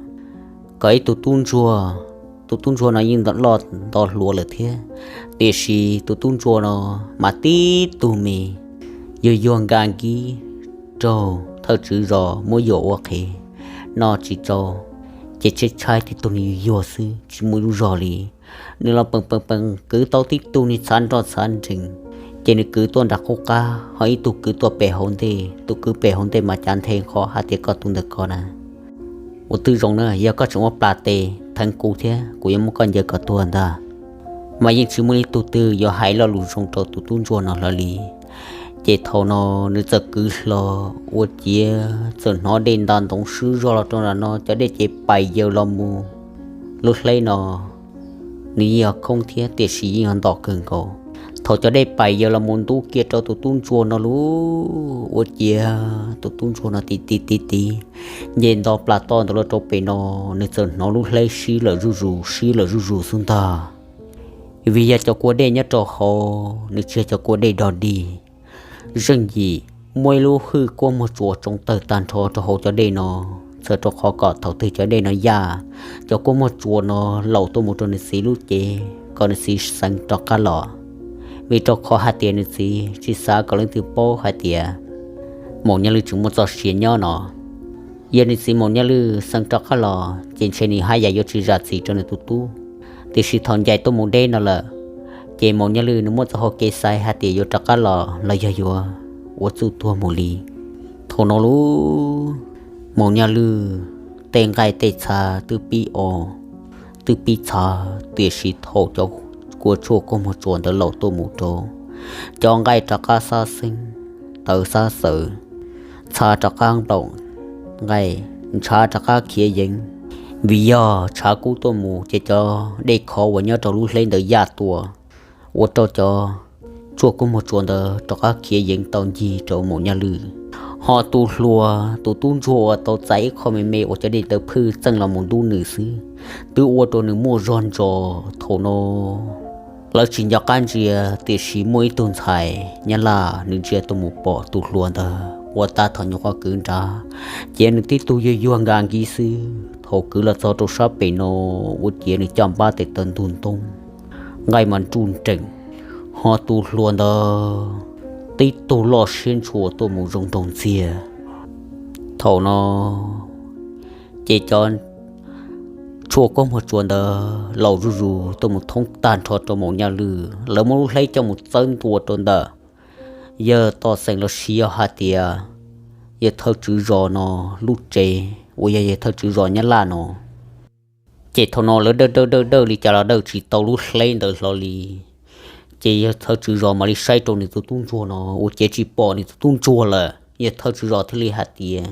kom ib tug tub ntsuag, tus tub ntsuag no yeej loj nto hluas lawm thiab, tiam sis tus tub ntsuag no mas tib tug me, yuag yuag nka nkib, raug thawj tswv zos muab yuam ua qhev, noj tsis tsau, ces tshaib tshaib tib tug nws yuag yuag xwb tsis muaj ib lub zog li. Nws los peem peem peem kwv tau tib tug nws txhav nroj txhav nrees, ces nws kwv tuaj nram qub qab, ho ib tug kwv tuaj pem hauv ntej, tus kwv pem hauv ntej mas cav nthe nqho hais tias koj tus ntawm ko na, ua twb zoo na, yog koj tseem muaj plas tes theev kuv thiab kuv yuav muab koj ncaws kom tuag ntag. Mas yeej tsis muaj ib tug twg yuav hais lo lus zoo rau tus tub ntsuag no hlo li. Ces thaum no nws txawm kwv hlo ua ciav txawm hnov dej nta ntoov swb zog los rau nram no, cov dej ces pais yaws los mus. Lub hleb no nws yeej yog khoob thiab tiam sis yeej yog ntom kawg nkaus. Thaum cov dej pais yaws los mus ntub kiag rau tus tub ntsuag no lub ua ciav tus tub ntsuag no tiv tiv tiv tiv nce nto plas toj ntawd los rau pem no, nws txawm hnov lub hleb sib lawm zuj zus sib lawm zuj zus xwb ntag. Vim yog cov kua dej nyob rau hauv nws tsis yog cov kua dej dog dig, zeej yim muaj ib lub hwj kuab muag tsuas tsoo tawg tag nrho rau hauv cov dej no, txhawm rau qhov kom thaum twg cov dej no yaj, cov kuab muag tsuas no laum tuaj mus rau nws txiv lub cev kom nws txiv xeev rov qab los. Vim rau qhov hais tias nws txiv tsis xav kom leej twg paub hais tias Maum Nyaj Lwj tseem muaj txoj sia nyob no. Yog nws txiv Maum Nyaj Lwj xeev rov qab los ces ntshe nws haj yam yuav tsis zam txim rau nws tus tub. Tiam sis thaum ncaim tuaj mus deb no lawm, ces Maum Nyaj Lwj nws muaj txoj hau kev xaiv hais tias yuav rov qab los los yog yuav ua txuj tuag mus li. Thaum no lub Maum Nyaj Lwj tej nqaij tej txha twb pib o, twb pib txhav, tiam sis thaum cov kua tshuaj kuab muag tsuas ntawd laum tuaj mus rau, cov nqaij rov qab xab xeeb, tawv xab xawv, txha rov qab nplaum nqaij, ntshav rov qab khiav yeev. Vim yog tshav kub tuaj mus ces cov dej khov uas nyob rau lub hleb ntawd yaj tuaj, ua rau cov tshuaj kuab muag tsuas ntawd rov qab khiav yeev tau ncig rau Maum Nyaj Lwj. Ho tus hluas tus tub ntsuag uas tau txais ib qho me me uas cov dej ntawd phwj txeej los mus ntub nws xwb, twb ua rau nws muaj zog ntsos. Thaum no lawv tsis nco qab ntsia, tiam sis muaj ib tug ntxhais Nyab Laj nws ntsia tuaj mus pom tus hluas ntawd ua tab tom nyuam qhuav kwv nrad, ces nws tib tug yuag yuag nka nkis xwb, thaum kwv los txog rau sab pem no ua ciav nws caj npab tes taw ntug ntoob, nqaij mas nruj nreem, ho tus hluas ntawd tib tug loj siab ntshua tuaj mus zoo nraug ntxiag. Thaum no ces cov tua koob muag tsua ntawd laus zuj zus tuaj mus thoob tag nrho rau Maum Nyaj Lwj. Lawv muab lub hleb coj mus txawb ntua rau ntawm yawg Tooj Xeem los sis yog hais tias yawg thawj tswv zos no lub tsev uas yog yawg thawj tswv zos Nyab Laj no. Ces thaum no lawv dawj dawj dawj dawj li cas los dawj tsis tau lub hleb ntawd hlo li. Ces yawg thawj tswv zos mam li saib rau nws tus tub ntsuag no ua ciav tsis pom nws tus tub ntsuag lawm. Yawg thawj tswv zos thiaj li hais tias,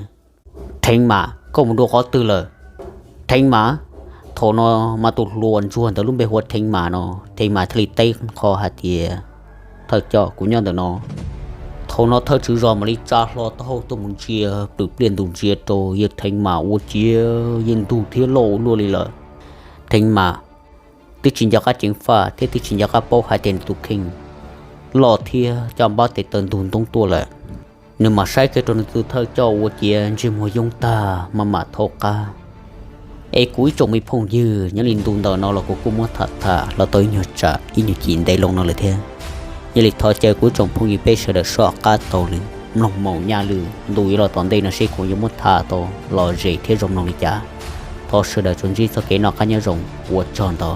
Theev Mas, koj mus dua qhov twg lawm? Theev Mas. Thaum no mas tus hluas ntsuag ntawd lub npe hu ua Theev Mas no, Theev Mas thiaj li teb qho hais tias, Thawj coj, kuv nyob ntawm no. Thaum no thawj tswv zos mam li tsa hlo taub hau tuaj mus ntsia plwm pliaj ntus ntsia rau yawg Theev Mas ua ciav yeej ntug thiab loj ua luaj li lawm. Theev Mas twb tsis nco qab ceev faj thiab twb tsis nco qab paub hais tias nws tus kheej loj thiab coj npab tes taw ntug ntoob tuaj lawm. Nws mam saib kiag rau nws tus thawj coj ua ciav ntsej muag yoob tag maj mam thaub qab. Es kuv ib tsoom me phooj ywg, nyob li ntu ntawm no los kuv kuj muab tham tham los tau ib nyuag tsam ib nyuag cim ntev loo no lawm thiab. Yog li thov caw kuv ib tsoom phooj ywg peb sawv daws soj qab taug lw mloog Maum Nyaj Lwj ntu yuav los tom ntej no seb kuv yuav muab tham tau lom zem thiab zoo mloog li cas. Thov sawv daws tsuas ntsib txoj kev noj qab nyob zoo, ua tsaug ntau.